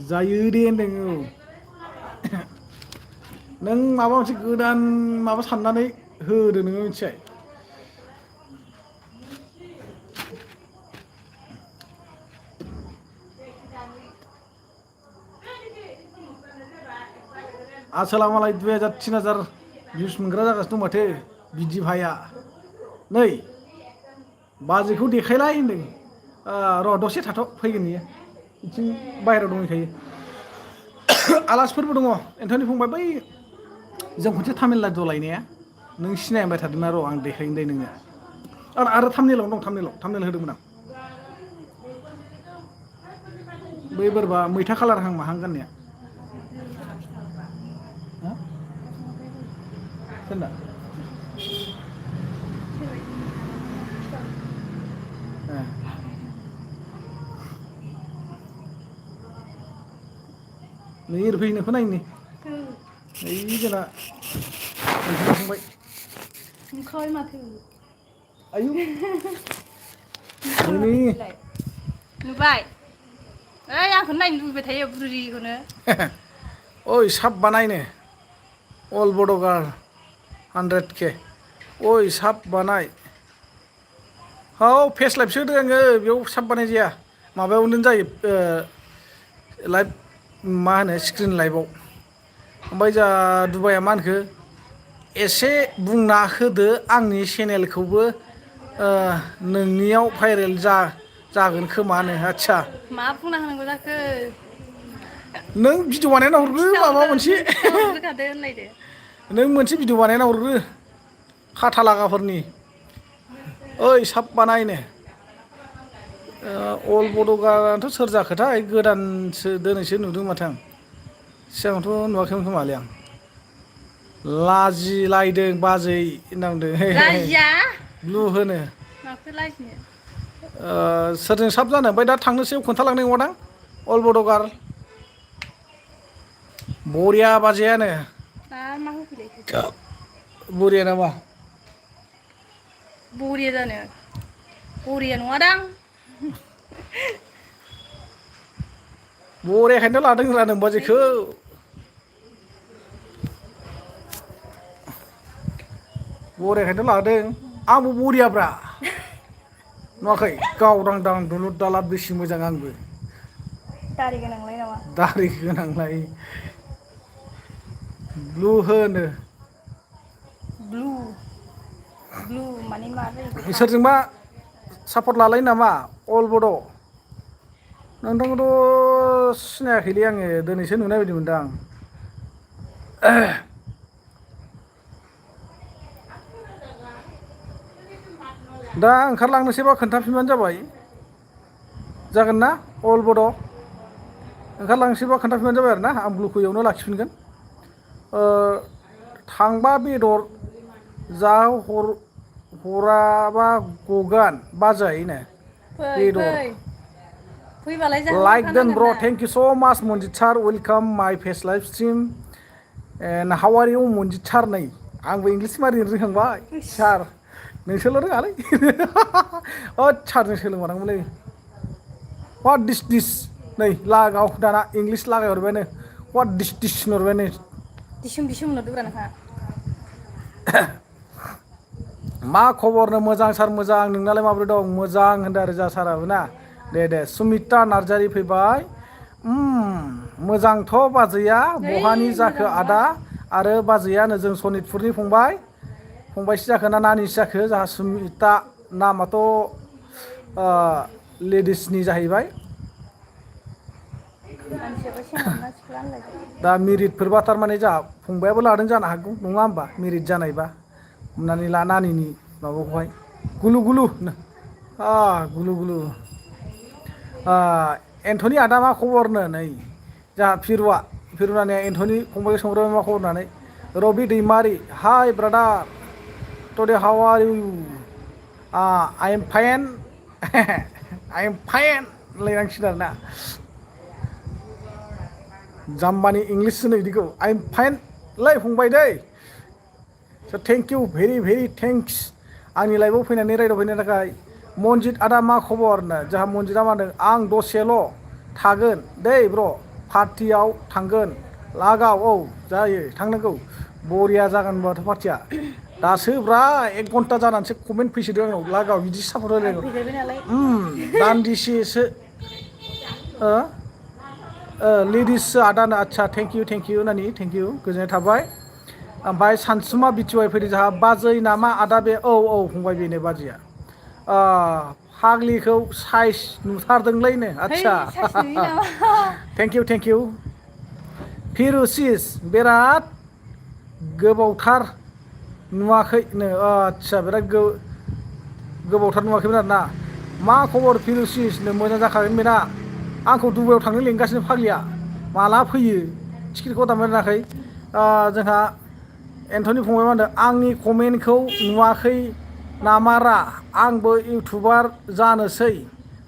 जायो दे होनदों औ नों माबा मोनसे गोदान माबा साननानै होदो नोङो मिथिबाय आसोला मालाय 2000 3000 भिउस मोनग्रा जागासिनो दं माथो बिदि भाइया नै बाजैखौ देखायलाय होनदों र' दसे थाथ' फैगोन बियो बिथिं बाहेरायाव दंहैखायो आलासिफोरबो दङ एन्थ'नि फंबाय बै जों खनसे तामिलनाडु लायनाया नों सिनायबाय थादोंना र' आं देखायगोन दे नोङो आरो थामनेलावनो दं थामनेल होदोंमोन आं बै बोरबा मैथा खालारहां माहां गाननाया सोरना नै ओरै फैनोखौ नायनि नै जोंना फंबाय नुखाबाय माथो आयु नै नुबाय ओइ आंखौ नायनो लुबैबाय थायो बुरिखौनो ओइ साब बानायनो अल बड' गार्ल 100K ओइ साब बानाय औ फेस लाइभसो होदों आङो बेयाव साब बानाय जाया माबायावनो जायो लाइभ मा होनो स्क्रिन लाइभआव ओमफ्राय जा दुबाइया मा होनखो एसे बुंना होदो आंनि चेनेलखौबो नोंनियाव भाइरेल जागोन खोमानो आदसा मा बुंना होनांगौ जाखो नों भिडिअ बानायना हरग्रो माबा मोनसे खिथाहरग्रोखादो होनलायदो नों मोनसे भिडिअ बानायना हरग्रो खाथा लागाफोरनि ओइ साब बानायनो अल बड' गार्लआथ' सोर जाखोथाय गोदानसो दिनैसो नुदों माथो आं सिगांथ' नुवाखैमोन खोमालै आं लाजिलायदों बाजै होनना बुंदों लाजिया ब्लु होनो माखौ लाजिनो सोरजों साब जानो ओमफ्राय दा थांनोसै खोन्थालांनाय नङादां अल बड' गार्ल बरिया बाजैयानो मा होफैलायखो बरिया नामा बरिया जानो बरिया नङादां बरियाखायनोथ' लादों होनला नों बाजैखौ बरियाखायनोथ' लादों आंबो बरियाब्रा नुवाखै गावदांदां दुलुर दालार बेसे मोजां आंबो दारि गोनांलाय नामा दारि गोनांलाय ब्लु होनो ब्लु माने मा जायो सोरजोंबा सापर्ट लालायो नामा अल बड' नोंथांखौथ' सिनायाखैलै आङो दिनैसो नुनाय बायदि मोनदों आं दा ओंखारलांनोसैबा खोन्थाफिनबानो जाबाय जागोन ना अल बड' ओंखारलांनोसैबा खोन्थाफिनबानो जाबाय आरो ना आं ब्लुखौ इयावनो लाखिफिनगोन थांबा बेदर जा हराबा गगोन बाजैनो बेदर फैबालाय लाइक देन ब्र thank you so' much Manjit sir welcome my face live stream and how are you Manjit sir नै आंबो इंलिस मारिनो रोंहांबाय सार नोंसोरल' रोङालै सारजों सोलोंबानांगौलै वाट दिस नै लागाव दाना इंलिस लागायहरबायानो वाट दिस होनहरबाय नै दिसुम होनहरदोब्रा नोंहा मा खबरनो मोजां सार मोजां नोंनालाय माबोरै दं मोजां होनदों आरो जा साराबो ना दे सुमिता नार्जारि फैबाय मोजांथ' बाजैया बहानि जाखो आदा आरो बाजैया नै जों सनितपुरनि फंबायसो जाखो ना नानिसो जाखो जोंहा सुमिता नामाथ' लेडिसनि जाहैबाय दा मेरिटफोरबा थारमाने जोंहा फंबायाबो लादों जानो हागौ नङा होमबा मेरिट जानायबा हमनानै ला नानिनि माबाखौहाय गुलु गुलु एन्थ'नि आदा मा खबरनो नै जोंहा फिरुनानिया एन्थ'नि फंबायखौ सोंग्रोबाय मा खबर होननानै रबि दैमारि hi brother today how are you I am fine लायनांसिगोन आरोना जाम्बानि इंलिस होनो बिदिखौ आइ एम फाइनलै फंबाय दै स' थेंक इउ भेरि थेंक्स आंनि लाइफआव फैनानै रायदावफैनो थाखाय मनजित आदा मा खबर होनो जोंहा मनजितआ मा होनदों आं दसेल' थागोन दै ब्र' पार्टियाव थांगोन लागाव औ जायो थांनांगौ बरिया जागोन होनबाथ' पार्टिया दासो ब्रा 1 घन्टा जानानैसो कमेन्ट फैसोदों आंनाव लागाव बिदि सापर्ट आं होलायनांगौ फैदेरबाय नालाय दान्दिसेसो लेडिस आदानो आदसा थेंक इउ होननानै थेंक इउ गोजोननाय थाबाय ओमफ्राय सानसुमा बिटिवाइ फैदों जोंहा बाजै नामा आदा बे औ फंबाय बेनो बाजैया फाग्लिखौ साइज नुथारदोंलायनो है आदसा साइस नुयो नामा थेंक इउ फिरुसिस बिराद गोबावथार नुवाखैनो आदसा बिराद गोबावथार नुवाखैमोन आरोना मा खबर फिरुसिसनो मोजां जाखागोन बेना आंखौ दुबाइयाव थांनो लेंगासिनो फाग्लिया माला फैयो टिकेटखौ दाननो रोङाखै जोंहा एन्थनि फंबाय मा होनदों आंनि कमेन्टखौ नुवाखै नामारा आंबो इउटुबार जानोसै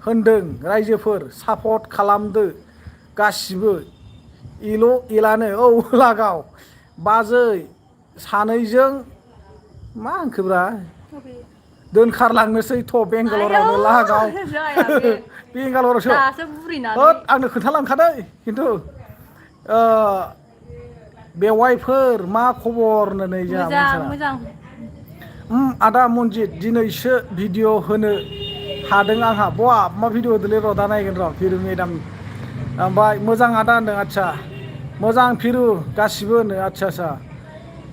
होनदों रायजोफोर सापर्ट खालामदो गासिबो इलानो औ लागाव बाजै सानैजों मा होनखोब्रा दोनखारलांनोसै थ' बेंगालरावनो लागाव जाया बे बेंगालरावसो दासो बुरिनानै होद आंनो खोन्थालांखादै खिन्थु बेवाइफोर मा खबरनो नै जोंहा मोजां आदा मनजित दिनैसो भिडिअ होनो हादों आंहा मा भिडिअ होदोंलै र' दा नायगोन र' फिरु मेदाम ओमफ्राय मोजां आदा होनदों आदसा मोजां फिरु गासिबो होनो आदसा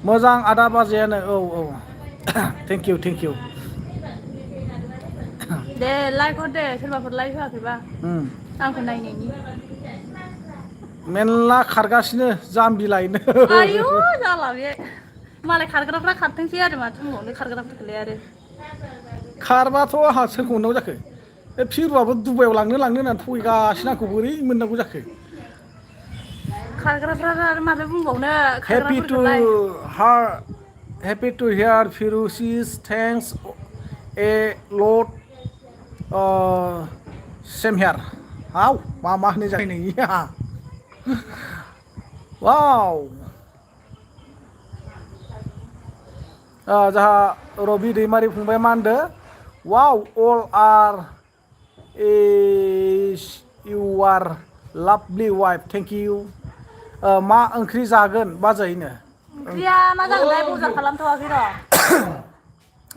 मोजां आदा बाजैयानो औ थेंक इउ दे लाइक हर दे सोरबाफोर लाइक होआखैबा आंखौ नायनायनि मेरला खारगासिनो जाम्बि लायनो आयु जाला बे मालाय खारग्राफ्रा खारथोंसै आरो माथो बुंबावनो खारग्राफोरखौलाय आरो खारबाथ' आंहा सोरखौ मोननांगौ जाखो बे फिरुआबो दुबाइयाव लांनो होननानै थगायगासिनो आंखौ बोरै मोननांगौ जाखो खारग्राफ्रा आरो माथो बुंबावनो Happy to hear Firuzi's thanks a lot same here मा होनो जायो नोंनिया वाव जोंहा रबि दैमारि फंबाय मा होनदों wow all are your lovely wife thank you मा ओंख्रि जागोन बाजैनो ओंख्रिया मा जागोनथाय बजार खालामथ'वाखै र'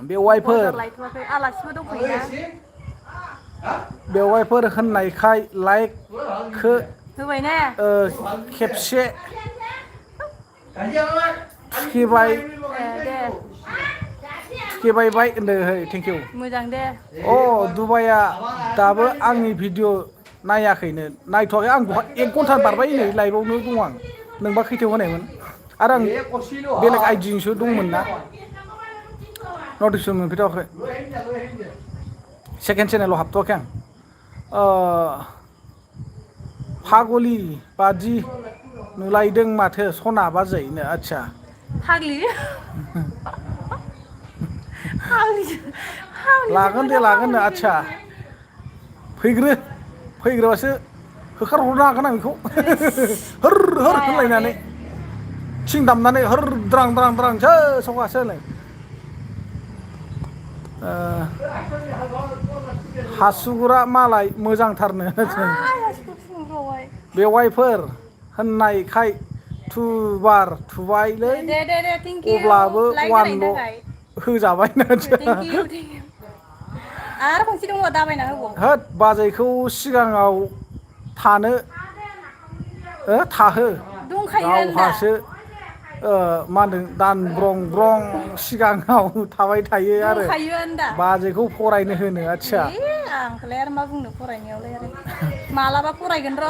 बेवाइफोर बजार लायथ'वाखै आलासिबो दंफैयोना बेवाइफोर होननायखाय लाइकखौ होबाय ने खेबसे थुखेबायबाय होनदों थेंक इउ मोजां दे दुबाइया दाबो आंनि भिडिअ नायाखैनो नायथ'वाखै आं 1 घन्टा बारबाय नै लाइभआवनो दं आं नोंबा खैथायाव होनायमोन आरो आं बेलेग आइडिजोंसो दंमोन ना नटिफिकेसन मोनफैथ'वाखै सेकेन्ड चेनेलाव हाबथ'वाखै आं फागलि बादि नुलायदों माथो सना बाजैनो आदसा फाग्लि लागोन दे आदसा फैग्रोबासो होखारहरनो हागोन आं बेखौ होर होनलायनानै थिं दामनानै होर द्रां सौगासो होनलाय हासुगुरा मालाय मोजांथारनो बेवाइफोर होननायखाय थुबायलै अब्लाबो वानल' होजाबाय आरो खनसे दङ दाबायना होबाव होद बाजैखौ सिगाङाव थाहो गावहासो मा होनदों दानब्रं सिगाङाव थाबाय थायो आरो बाजैखौ फरायनो होनो आदसा आंखौलाय आरो मा बुंनो फरायनायावलाय आरो मालाबा फरायगोन र'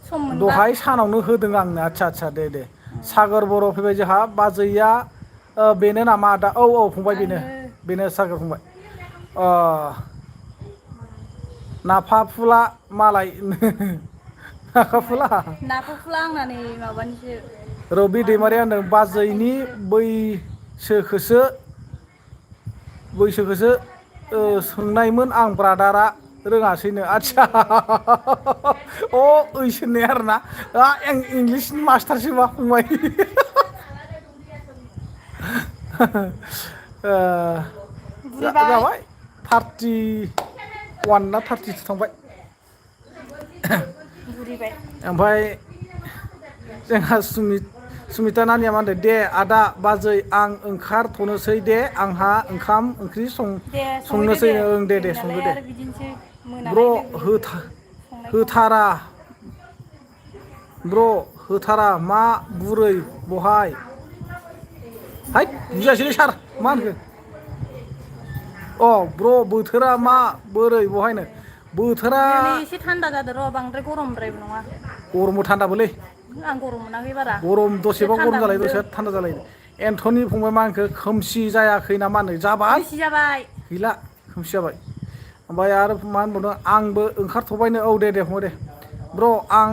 सम मोनबा दहाय सानावनो होदों आंनो आदसा दे सागर बर' फैबाय जोंहा बाजैया बेनो नामा आदा औ फंबाय बेनो सागर फंबाय नाफाफुला मालाय नाफाफुला आंना नै माबानिसो रबि दैमारिया होनदों बाजैनि बैसोखौसो सोंनायमोन आं ब्रादारा रोङासैनो आदसा ओइसोरनाय आरोना आं इंलिसनि मास्टारसोबा फंबाय जाबाय 31 ना 32 थांबाय ओमफ्राय जोंहा सुमिता नानिया मा होनदों दे आदा बाजै आं ओंखारथ'नोसै दे आंहा ओंखाम ओंख्रि संनोसै ओं दे संदो दे ब्र' होथारा ब्र' होथारा मा बुरै बहाय हाय बुजियासैलै सार मा होनखो अ ब्र' बोथोरा मा बोरै बहायनो बोथोरा एसे थान्दा जादो र' बांद्राय गरमद्रायबो नङा गरमबो थान्दाबोलै आं गरम मोनाखै बारा गरम एसे दसेबा गरम थान्दा जालायो मोनदों दसे थान्दा जालायो एन्थ'नि फंबाय मा होनखो खोमसि जायाखै ना मा होनो जाबाय खोमसि जाबाय गैला खोमसि जाबाय ओमफ्राय आरो मा होनबावदों आंबो ओंखारथ'बायनो औ दे फंबाय दे ब्र' आं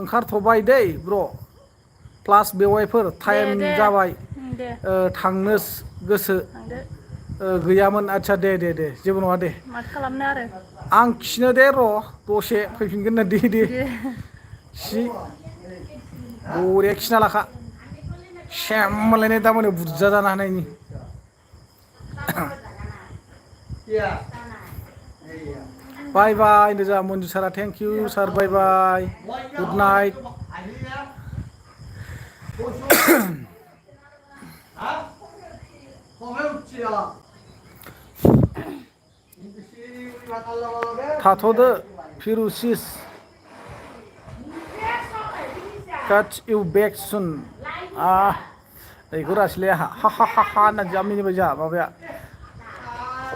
ओंखारथ'बाय दै ब्र' क्लास बेवाइफोर टाइम दे जाबाय दे थांनो गोसो थांदो गैयामोन आदसा दे जेबो नङा दे माथो खालामनो आरो आं खिनो दे र' दसे फैफिनगोन ना दे सि बरिया खिना लाखा सेमलायनाय दा मोनायाव बुरजा जानो हानायनि बाय बाय होनदों जोंहा मन्जु सारा thank you sir bye bye good night थाथ'दो फिरुसिस काट इउ बेक सुन दैखौ रासिले हा होननानै जा मिनिबाय जोंहा माबाया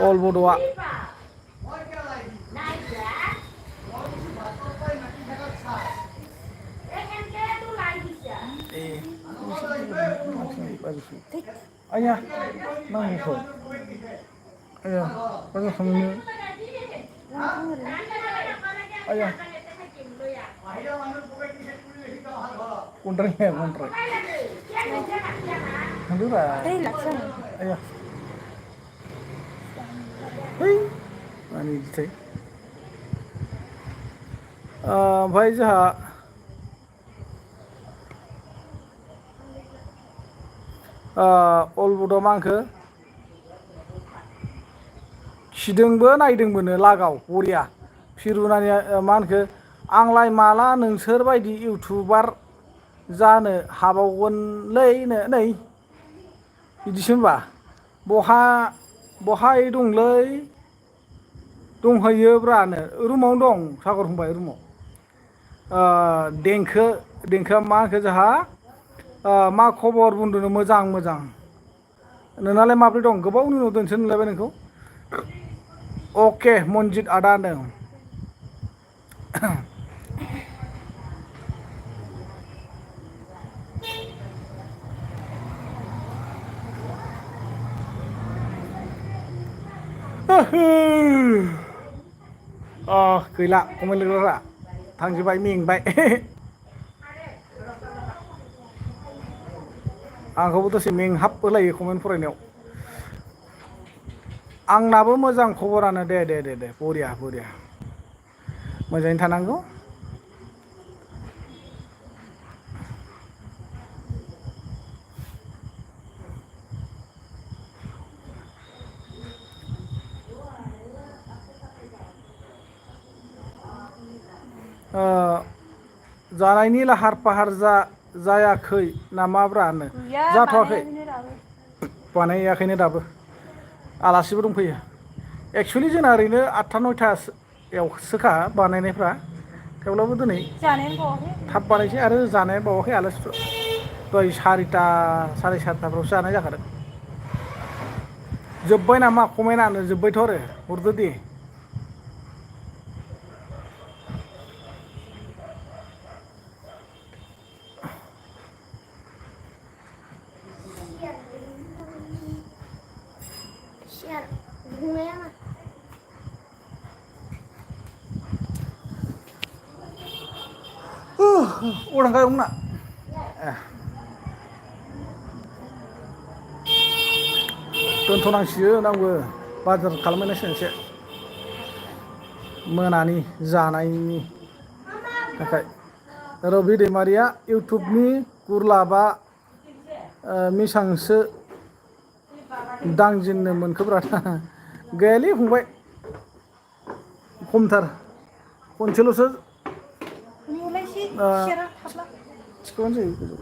अल बड'आ आया नांगौखौ आया बाजार खालामनो आया कन्ट्राय थांदोब्रा आया है मानि बिदिथाय ओमफ्राय जोंहा अलबुदआव मा होनखो खिदोंबो नायदोंबोनो लागाव बरिया फिरुनानि मा होनखो आंलाय माला नोंसोर बायदि इउटुबार जानो हाबावगोनलै नै बिदिसो होनबा बहाय दंलै दंहैयोब्रानो रुमावनो दं सागर फंबाय रुमाव देंखोआ मा होनखो जोंहा मा खबर बुंदों मोजां नोंनालाय माब्रै दं गोबावनि उनाव दोनसो नुलायबाय नोंखौ अके मनजित आदा होनदों गैला कमेन्ट लिरग्राफ्रा थांजोब्बाय मेंबाय आंखौबो दसे मेंहाब होलायो कमेन्ट फरायनायाव आंनाबो मोजां खबरानो दे बरिया मोजाङैनो थानांगौ जानायनि लाहार फाहार जायाखै नामाब्रानो जाथ'वाखै बानायाखैनो दाबो आलासिबो दंफैयो एक्सुवेलि जोंना ओरैनो 8टा 9टायावसोखा बानायनायफ्रा थेवब्लाबो दिनै थाब बानायसै आरो जानाया बावाखै आलासिफोर दहाय 4टा 4:30फ्रावसो जानाय जाखादों जोब्बाय नामा कमेन्टआनो जोब्बायथ' आरो हरदो दे orang kayak mana? दोनथ'नांसिगोन आंबो बाजार खालामनायसै एसे मोनानि जानायनि थाखाय रबि दैमारिया इउटुबनि गुरलाबा मिसांसो दांजेननो मोनखोब्रा गैयालै फंबाय खमथार खनसेल'सो थिखोबानो जायो गोजौ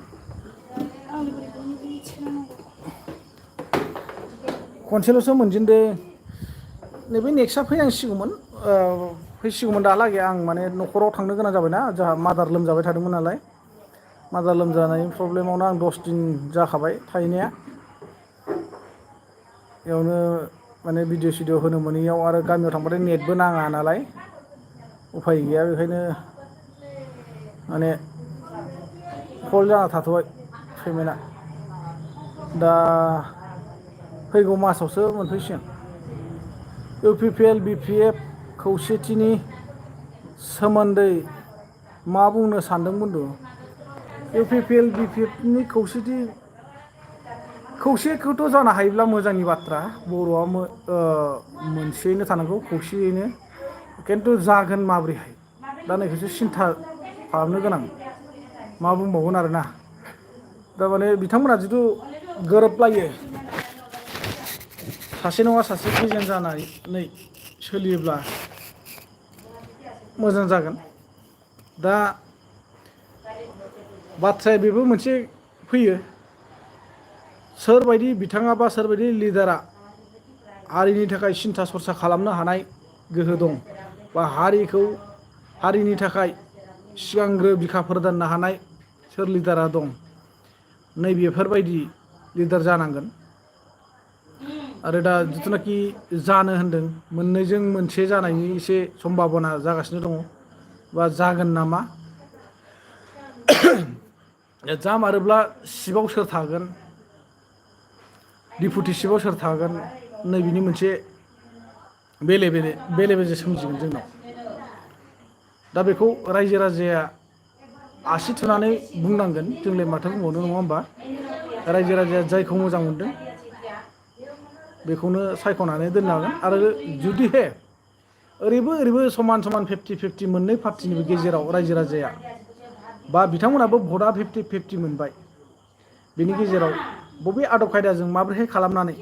खनसेल'सो मोनजेनदों नैबे नेक्स्टआ फैनांसिगौमोन फैसिगौमोन दाहालागै आं माने न'खराव थांनो गोनां जाबायना जोंहा मादार लोमजाबाय थादोंमोन नालाय मादार लोमजानायनि प्रब्लेमावनो आं 10 दिन जाखाबाय थाहैनाया बेयावनो माने भिडिअ सिडिअ होनो मोनैयाव आरो गामियाव थांबाथाय नेटबो नाङा नालाय उफाय गैया बेखायनो माने हल्ड जाना थाथ'बाय पेमेन्टआ दा फैगौ मासावसो मोनफैसिगोन इउपिपिएल बिपिएफ खौसेथिनि सोमोन्दै मा बुंनो सानदों बन्दु इउपिपिएल बिपिएफनि खौसेखौथ' जानो हायोब्ला मोजांनि बाथ्रा बर'आ मोनसेयैनो थानांगौ खौसेयैनो खिन्थु जागोन माब्रैहाय दा नैखौसो सिन्था खालामनो गोनां मा बुंबावगोन आरोना थारमाने बिथांमोना जिथु गोरोबलायो सासे नङा सासे प्रेजेन्ट जानानै सोलियोब्ला मोजां जागोन दा बाथ्राया बेबो मोनसे फैयो सोरबायदि बिथाङा बा सोरबायदि लिडारा हारिनि थाखाय सिन्था सरसा खालामनो हानाय गोहो दं बा हारिनि थाखाय सिगांग्रो बिखा फोरदाननो हानाय सोर लिडारा दं नैबेफोरबायदि लिडार जानांगोन आरो दा जिथुनाखि जानो होन्दों मोननैजों मोनसे जानायनि एसे सम्भाबना जागासिनो दङ बा जागोन नामा जामारोब्ला सिबाव सोर थागोन दिपुटि सिबाव सोर थागोन नैबिनि मोनसे बेले बेजे सोमजिगोन जोंनाव दा बेखौ रायजो राजाया आसि थुनानै बुंनांगोन जोंलाय माथो बुंबावनो नङा होमबा रायजो राजाया जायखौ मोजां मोनदों बेखौनो सायख'नानै दोननो हागोन आरो जुदिहे ओरैबो समान 50-50 मोननै पार्टिनिबो गेजेराव रायजो राजाया बा बिथांमोनाबो भटआ 50-50 मोनबाय बेनि गेजेराव बबे आदब खायदाजों माबोरैहाय खालामनानै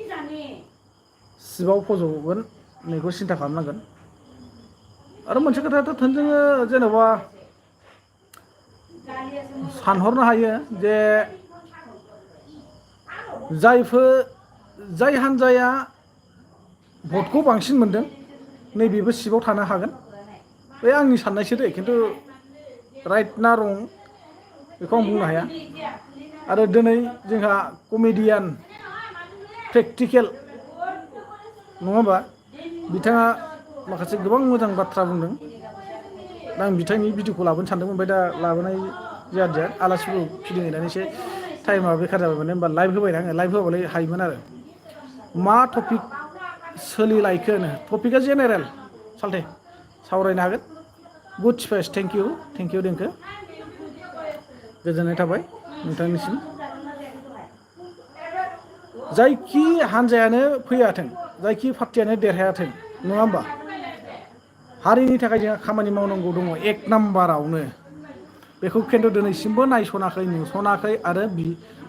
सिबाव फज'गोन नैखौ सिन्था खालामनांगोन आरो मोनसे खोथायाथ' थोंजोङै जेनेबा सानहरनो हायो जे जाय हान्जाया भटखौ बांसिन मोनदों नैबेबो सिबाव थानो हागोन बे आंनि साननायसो दै खिन्थु राइट ना रं बेखौ आं बुंनो हाया आरो दिनै जोंहा कमेडियान प्रेक्टिकेल नङा होमबा बिथाङा माखासे गोबां मोजां बाथ्रा बुंदों दा आं बिथांनि भिडिअखौ लाबोनो सानदोंमोन ओमफ्राय दा लाबोनाय जादिया आलासिफोरखौ फिदिंहैनानै एसे टाइमा बेखार जाबाय माने होनबा लाइभ होबायना आङो लाइभ होबालाय हायोमोन आरो मा टपिक सोलिलायखो टपिकआ जेनेरेल सालथे सावरायनो हागोन गुड स्पेस थेंक इउ देंखो गोजोननाय थाबाय नोंथांनिसिम जायखि हान्जायानो फैयाथों जायखि पार्टियानो देरहायाथों नङा होमबा हारिनि थाखाय जोंहा खामानि मावनांगौ दङ 1 नाम्बारावनो बेखौ खिन्थु दिनैसिमबो नायसनाखै नुसनाखै आरो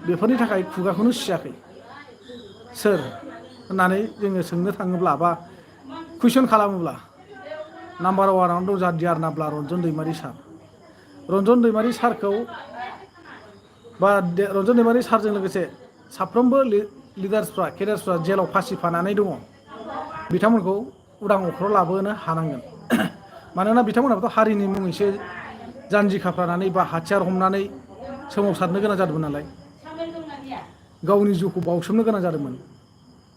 बेफोरनि थाखाय खुगाखौनो सियाखै सोर होननानै जोङो सोंनो थाङोब्ला बा कुइसन खालामोब्ला नाम्बार 1आवनो दं जोंहा दियारनाब्ला रन्जन दैमारि सारखौ बा रन्जन दैमारि सारजों लोगोसे साफ्रोमबो लिडार्सफ्रा केडार्सफ्रा जेलाव फासि फानानै दङ बिथांमोनखौ उदां अख्राव लाबोनो हानांगोन मानोना बिथांमोनाबोथ' हारिनि मुङैसो जानजि खाफ्रानानै बा हाथियार हमनानै सोमावसारनो गोनां जादोंमोन नालाय गावनि जिउखौ बावसोमनो गोनां जादोंमोन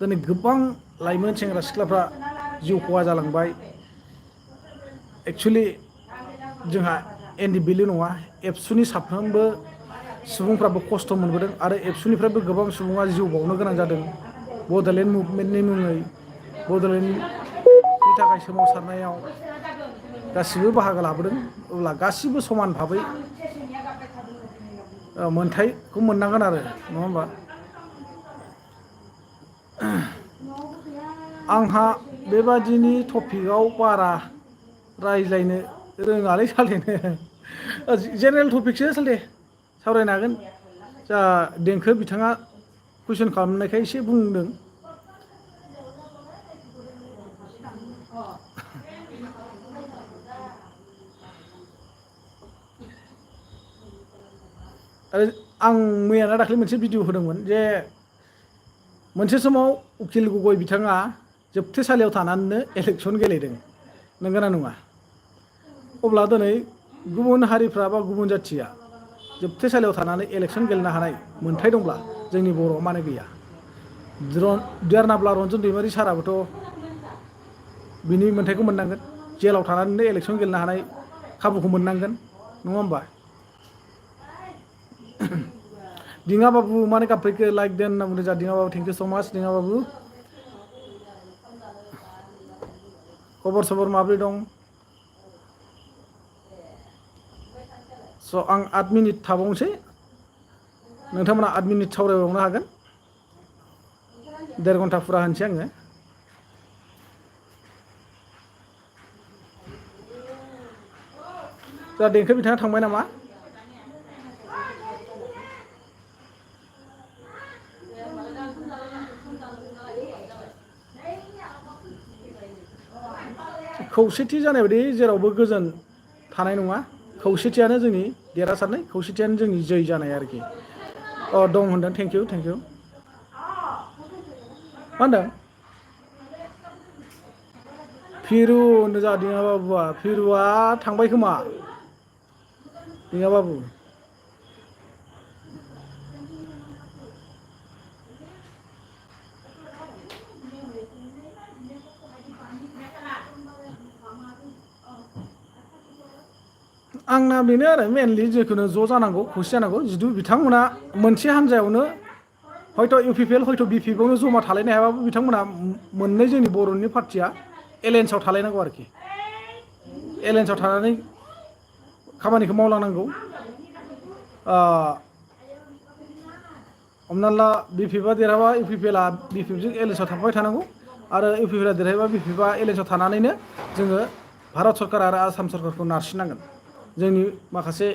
दिनै गोबां लाइमोन सेंग्रा सिख्लाफ्रा जिउ खहा जालांबाय एक्सुवेलि जोंहा NDBL नङा एबसुनि साफ्रोमबो सुबुंफ्राबो खस्थ' मोनबोदों आरो एबसुनिफ्रायबो गोबां सुबुङा जिउ बावनो गोनां जादों बड'लेण्ड मुभमेन्टनि मुङै बड'लेण्डनि थाखाय सोमावसारनायाव गासिबो बाहागो लाबोदों अब्ला गासिबो समान भाबै मोनथायखौ मोननांगोन आरो नङा होमबा आंहा बेबादिनि टपिकआव बारा रायज्लायनो रोङालै सालथेनो जेनेरेल टपिकसो सालथे सावरायनो हागोन जा देंखो बिथाङा कुइसन खालामनायखाय एसे बुंदों आरो आं मैयाना दाख्लै मोनसे भिडिअ होदोंमोन जे मोनसे समाव उकिल गगৈ बिथाङा जोबथेसालियाव थानानैनो इलेक्सन गेलेदों नंगौना नङा अब्ला दिनै गुबुन हारिफ्रा बा गुबुन जाथिया जोबथेसालियाव थानानै इलेक्सन गेलेनो हानाय मोन्थाय दंब्ला जोंनि बर'आव मानो गैया देरनाब्ला रन्जन दैमारि साराबोथ' बिनि मोन्थायखौ मोननांगोन जेलाव थानानैनो इलेक्सन गेलेनो हानाय खाबुखौ मोननांगोन नङा होमबा दिङा बाबु माने गाबफैखो लाइक देन होनना बुंदों जा दिङा बाबु थेंक इउ स' माच दिङा बाबु खबर सबर माब्रै दं स' आं 8 मिनिट थाबावनोसै नोंथांमोना 8 मिनिट सावरायबावनो हागोन 1.5 घन्टा फुरा होनोसै आङो दा देंखो बिथाङा थांबाय नामा खौसेथि जानाय बायदि जेरावबो गोजोन थानाय नङा खौसेथियानो जोंनि देरहासारनाय खौसेथियानो जोंनि जै जानाय आरोखि दं होनदों थेंक इउ मा होनदों फिरु होनदों जा दिङा बाबुआ फिरुआ थांबाय खोमा दिङा बाबु आंना बेनो आरो मेनलि जिखुनु ज' जानांगौ खौसे जानांगौ जिथु बिथांमोना मोनसे हान्जायावनो हयथ' इउपिपिएल हयथ' बिपिएफआवनो जमा थालायनो हायाबाबो बिथांमोना मोननै जोंनि बर'नि पार्टिया एलायेन्सआव थालायनांगौ आरोखि एलायेन्सआव थानानै खामानिखौ मावलांनांगौ हमना ला बिपिएफआ देरहाबा इउपिपिएलआ बिपिएफजों एलायेन्सआव थाफाबाय थानांगौ आरो इउपिपिएलआ देरहाबा बिपिएफआ एलायेन्सआव थानानैनो जोङो भारत सरकार आरो आसाम सरकारखौ नारसिननांगोन जोंनि माखासे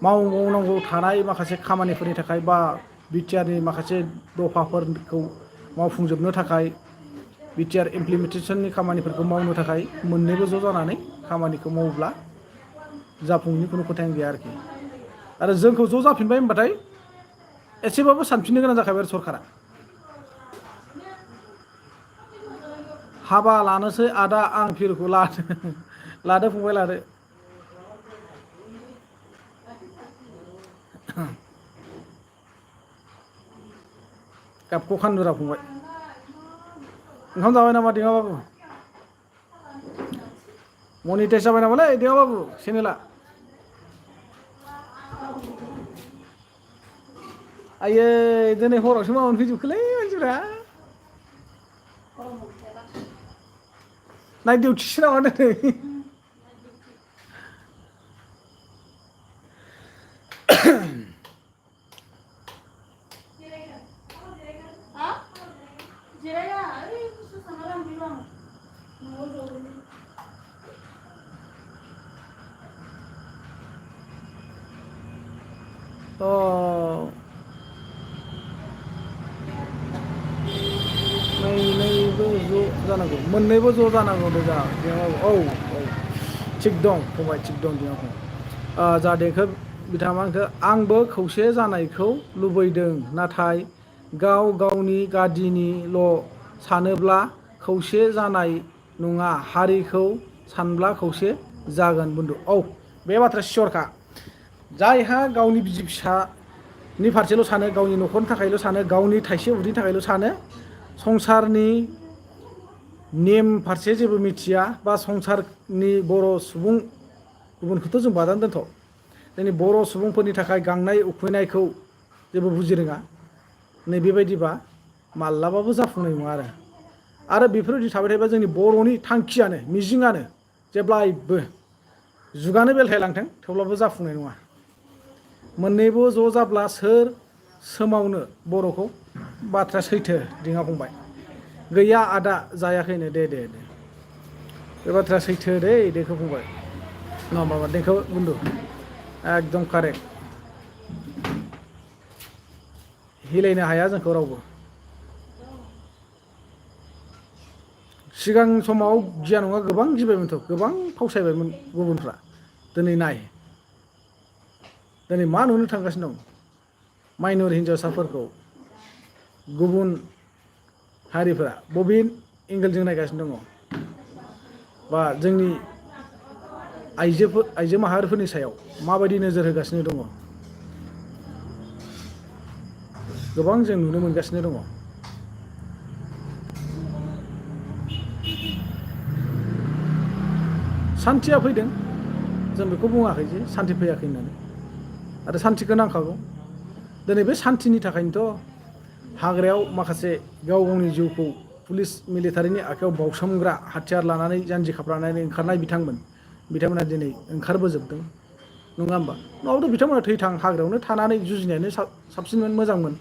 मावनांगौ थानाय माखासे खामानिफोरनि थाखाय बा बिटिआरनि माखासे दफाफोरखौ मावफुंजोबनो थाखाय बिटिआर इमप्लिमेन्टेसननि खामानिफोरखौ मावनो थाखाय मोननैबो ज' जानानै खामानिखौ मावोब्ला जाफुंनि खुनु खोथायानो गैया आरोखि आरो जोंखौ ज' जाफिनबाय होनबाथाय एसेबाबो सानफिननो गोनां जाखाबाय आरो सरकारा हाबा लानोसै आदा आं फिरुखौ लादो फंबाय लादो गाबखौ खानदोरा फंबाय ओंखाम जाबाय नामा दिङा बाबु मनिटाइज जाबाय नामालै दिङा बाबु चेनेला आयै दिनै हरावसो मा मोनफैजोबखोलै मानसिफ्रा नाइट डिउटिसो नामा दिनै मोननैबो ज' जानांगौ जा औ थिग दं फंबाय थिग दं दिङा फंबाय जा देंखो बिथांमोनखौ आंबो खौसे जानायखौ लुबैदों नाथाय गाव गावनि गादिनिल' सानोब्ला खौसे जानाय नङा हारिखौ सानब्ला खौसे जागोन बन्धु औ बे बाथ्रा सियरखा जायहा गावनि बिसि फिसानि फारसेल' सानो गावनि न'खरनि थाखायल' सानो गावनि थाइसे उदैनि थाखायल' सानो संसारनि नेम फारसे जेबो मिथिया बा संसारनि बर' सुबुं गुबुनखौथ' जों बादान दोनथ' जोंनि बर' सुबुंफोरनि थाखाय गांनाय उखैनायखौ जेबो बुजि रोङा नै बेबायदिबा माब्लाबाबो जाफुंनाय नङा आरो बेफोरबायदि थाबाय थायोबा जोंनि बर'नि थांखियानो मिजिङानो जेब्लायबो जुगानो बेलथायलांथों थेवब्लाबो जाफुंनाय नङा मोननैबो ज' जाब्ला सोर सोमावनो बर'खौ बाथ्रा सैथो दिङा फंबाय गैया आदा जायाखैनो दे बे बाथ्रा सैथो दै देखौ फंबाय माबा देखौ बन्धु एकदम कारेक्ट हिलायनो हाया जोंखौ रावबो सिगां समाव गिया नङा गोबां गिबायमोनथ' गोबां फावसायबायमोन गुबुनफ्रा दिनै नाय दिनै मा नुनो थांगासिनो दं माइनर हिन्जावसाफोरखौ गुबुन हारिफोरा बबे एंगेलजों नायगासिनो दङ बा जोंनि आइजो माहारिफोरनि सायाव माबायदि नोजोर होगासिनो दङ गोबां जों नुनो मोनगासिनो दङ। सान्थिया फैदों जों बेखौ बुङाखै जे सान्थि फैयाखै होननानै आरो सान्थिखौ नांखागौ दिनै बे सान्थिनि थाखायनोथ' हाग्रायाव माखासे गाव गावनि जिउखौ पुलिस मिलिटारिनि आखायाव बावसोमग्रा हाथियार लानानै जानजि खाफ्रानानै ओंखारनाय बिथांमोना दिनै ओंखारबोजोबदों नङा होमबा नङाबाथ' बिथांमोना थैथां हाग्रायावनो थानानै जुजिनायानो साबसिनमोन मोजांमोन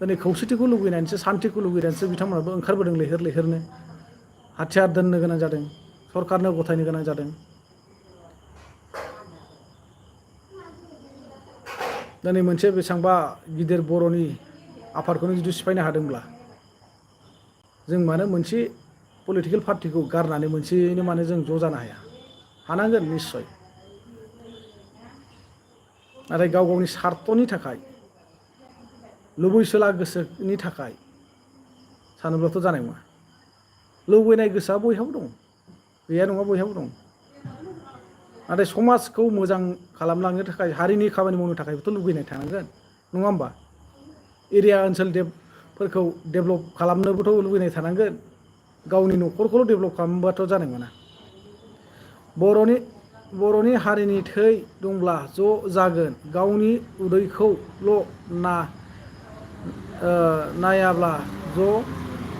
दिनै खौसेथिखौ लुगैनानैसो सान्थिखौ लुगैनानैसो बिथांमोनाबो ओंखारबोदों लैहोर लैहोरनो हाथियार दोननो गोनां जादों सरकारनो गथायनो गोनां जादों। दिनै मोनसे बेसेबांबा गिदिर बर'नि आफादखौनो जुदि सिफायनो हादोंब्ला जों मानो मोनसे पलिटिकेल पार्टिखौ गारनानै मोनसेयैनो मानो जों ज' जानो हाया हानांगोन निस्सय नाथाय गाव गावनि सार्थनि थाखाय लुबैसोला गोसोनि थाखाय सानोब्लाथ' जानाय नङा लुबैनाय गोसोआ बयहाबो दं गैया नङा बयहाबो दं नाथाय समाजखौ मोजां खालामलांनो थाखाय हारिनि खामानि मावनो थाखायबोथ' लुबैनाय थानांगोन नङा होमबा एरिया ओनसोलफोरखौ डेभेलप खालामनोबोथ' लुबैनाय थानांगोन गावनि न'खरखौल' डेभेलप खालामबाथ' जानाय नङा बर'नि हारिनि थै दंब्ला ज' जागोन गावनि उदैखौल' नायाब्ला ज'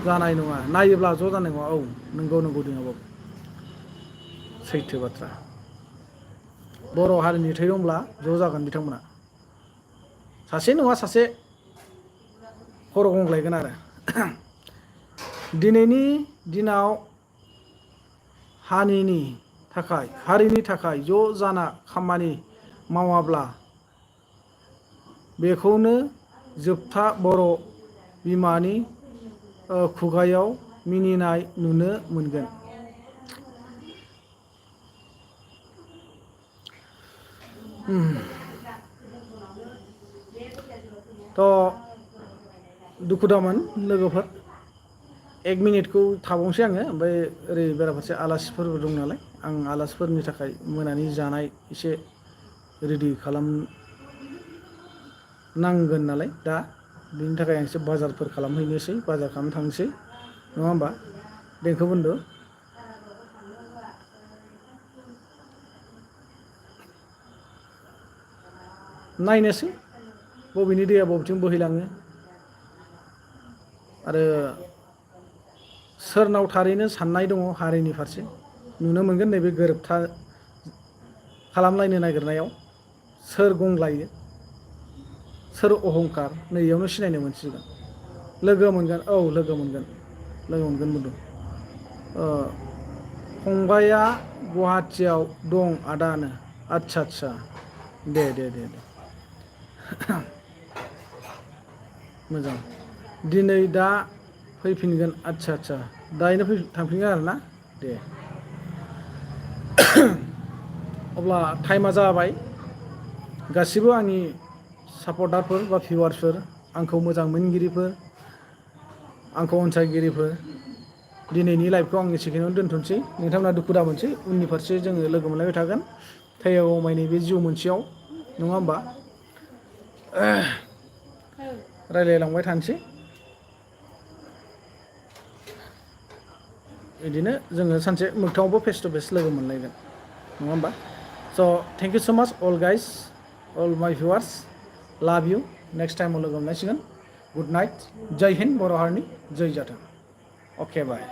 जानाय नङा नायोब्ला ज' जानाय नङा औ नंगौ दिङाबाबो सैथो बाथ्रा बर' हारिनि थै दंब्ला ज' जागोन बिथांमोना सासे नङा सासे खर' गंग्लायगोन आरो दिनैनि दिनाव हारिनि थाखाय ज' जाना खामानि मावाब्ला बेखौनो जोबथा बर' बिमानि खुगायाव मिनिनाय नुनो मोनगोन। थ' दुखु दामोन लोगोफोर 1 मिनिटखौ थाबावनोसै आङो ओमफ्राय ओरै बेराफारसे आलासिफोरबो दं नालाय आं आलासिफोरनि थाखाय मोनानि जानाय एसे रेडि खालामनांगोन नालाय दा बिनि थाखाय आं एसे बाजार खालामनो थांनोसै नङा होमबा देंखो बन्दु नायनोसै बबेनि दैया बबेथिं बोहैलाङो आरो सोरनाव थारैनो साननाय दङ हारिनि फारसे नुनो मोनगोन नैबे गोरोबथा खालामलायनो नागिरनायाव सोर गंग्लायो सोर अहंखार नैयावनो सिनायनो मोनसिगोन लोगो मोनगोन बुंदों फंबाया गुवाहाटियाव दं आदानो आदसा दे मोजां दिनै दा फैफिनगोन आदसा दायनो थांफिनगोन आरोना दे अब्ला टाइमा जाबाय गासिबो आंनि सापर्टारफोर बा भिउवार्सफोर आंखौ मोजां मोनगिरिफोर आंखौ अनसायगिरिफोर दिनैनि लाइभखौ आं एसेखिनियावनो दोनथ'नोसै नोंथांमोना दुखु दा मोनसै उननि फारसे जोङो लोगो मोनलायबाय थागोन थैयागौमानि बे जिउ मोनसेयाव नङा होमबा रायलायलांबाय थानोसै बिदिनो जोङो सानसे मोगथाङावबो फेस टु फेस लोगो मोनलायगोन नङा होमबा स' थेंक इउ स' माच अल गाइस अल माय भिउवार्स लाभ इउ नेक्स्ट टाइमाव लोगो मोनलायसिगोन गुड नाइट जय हिन्द बर' हारिनि जय जाथों अके बाय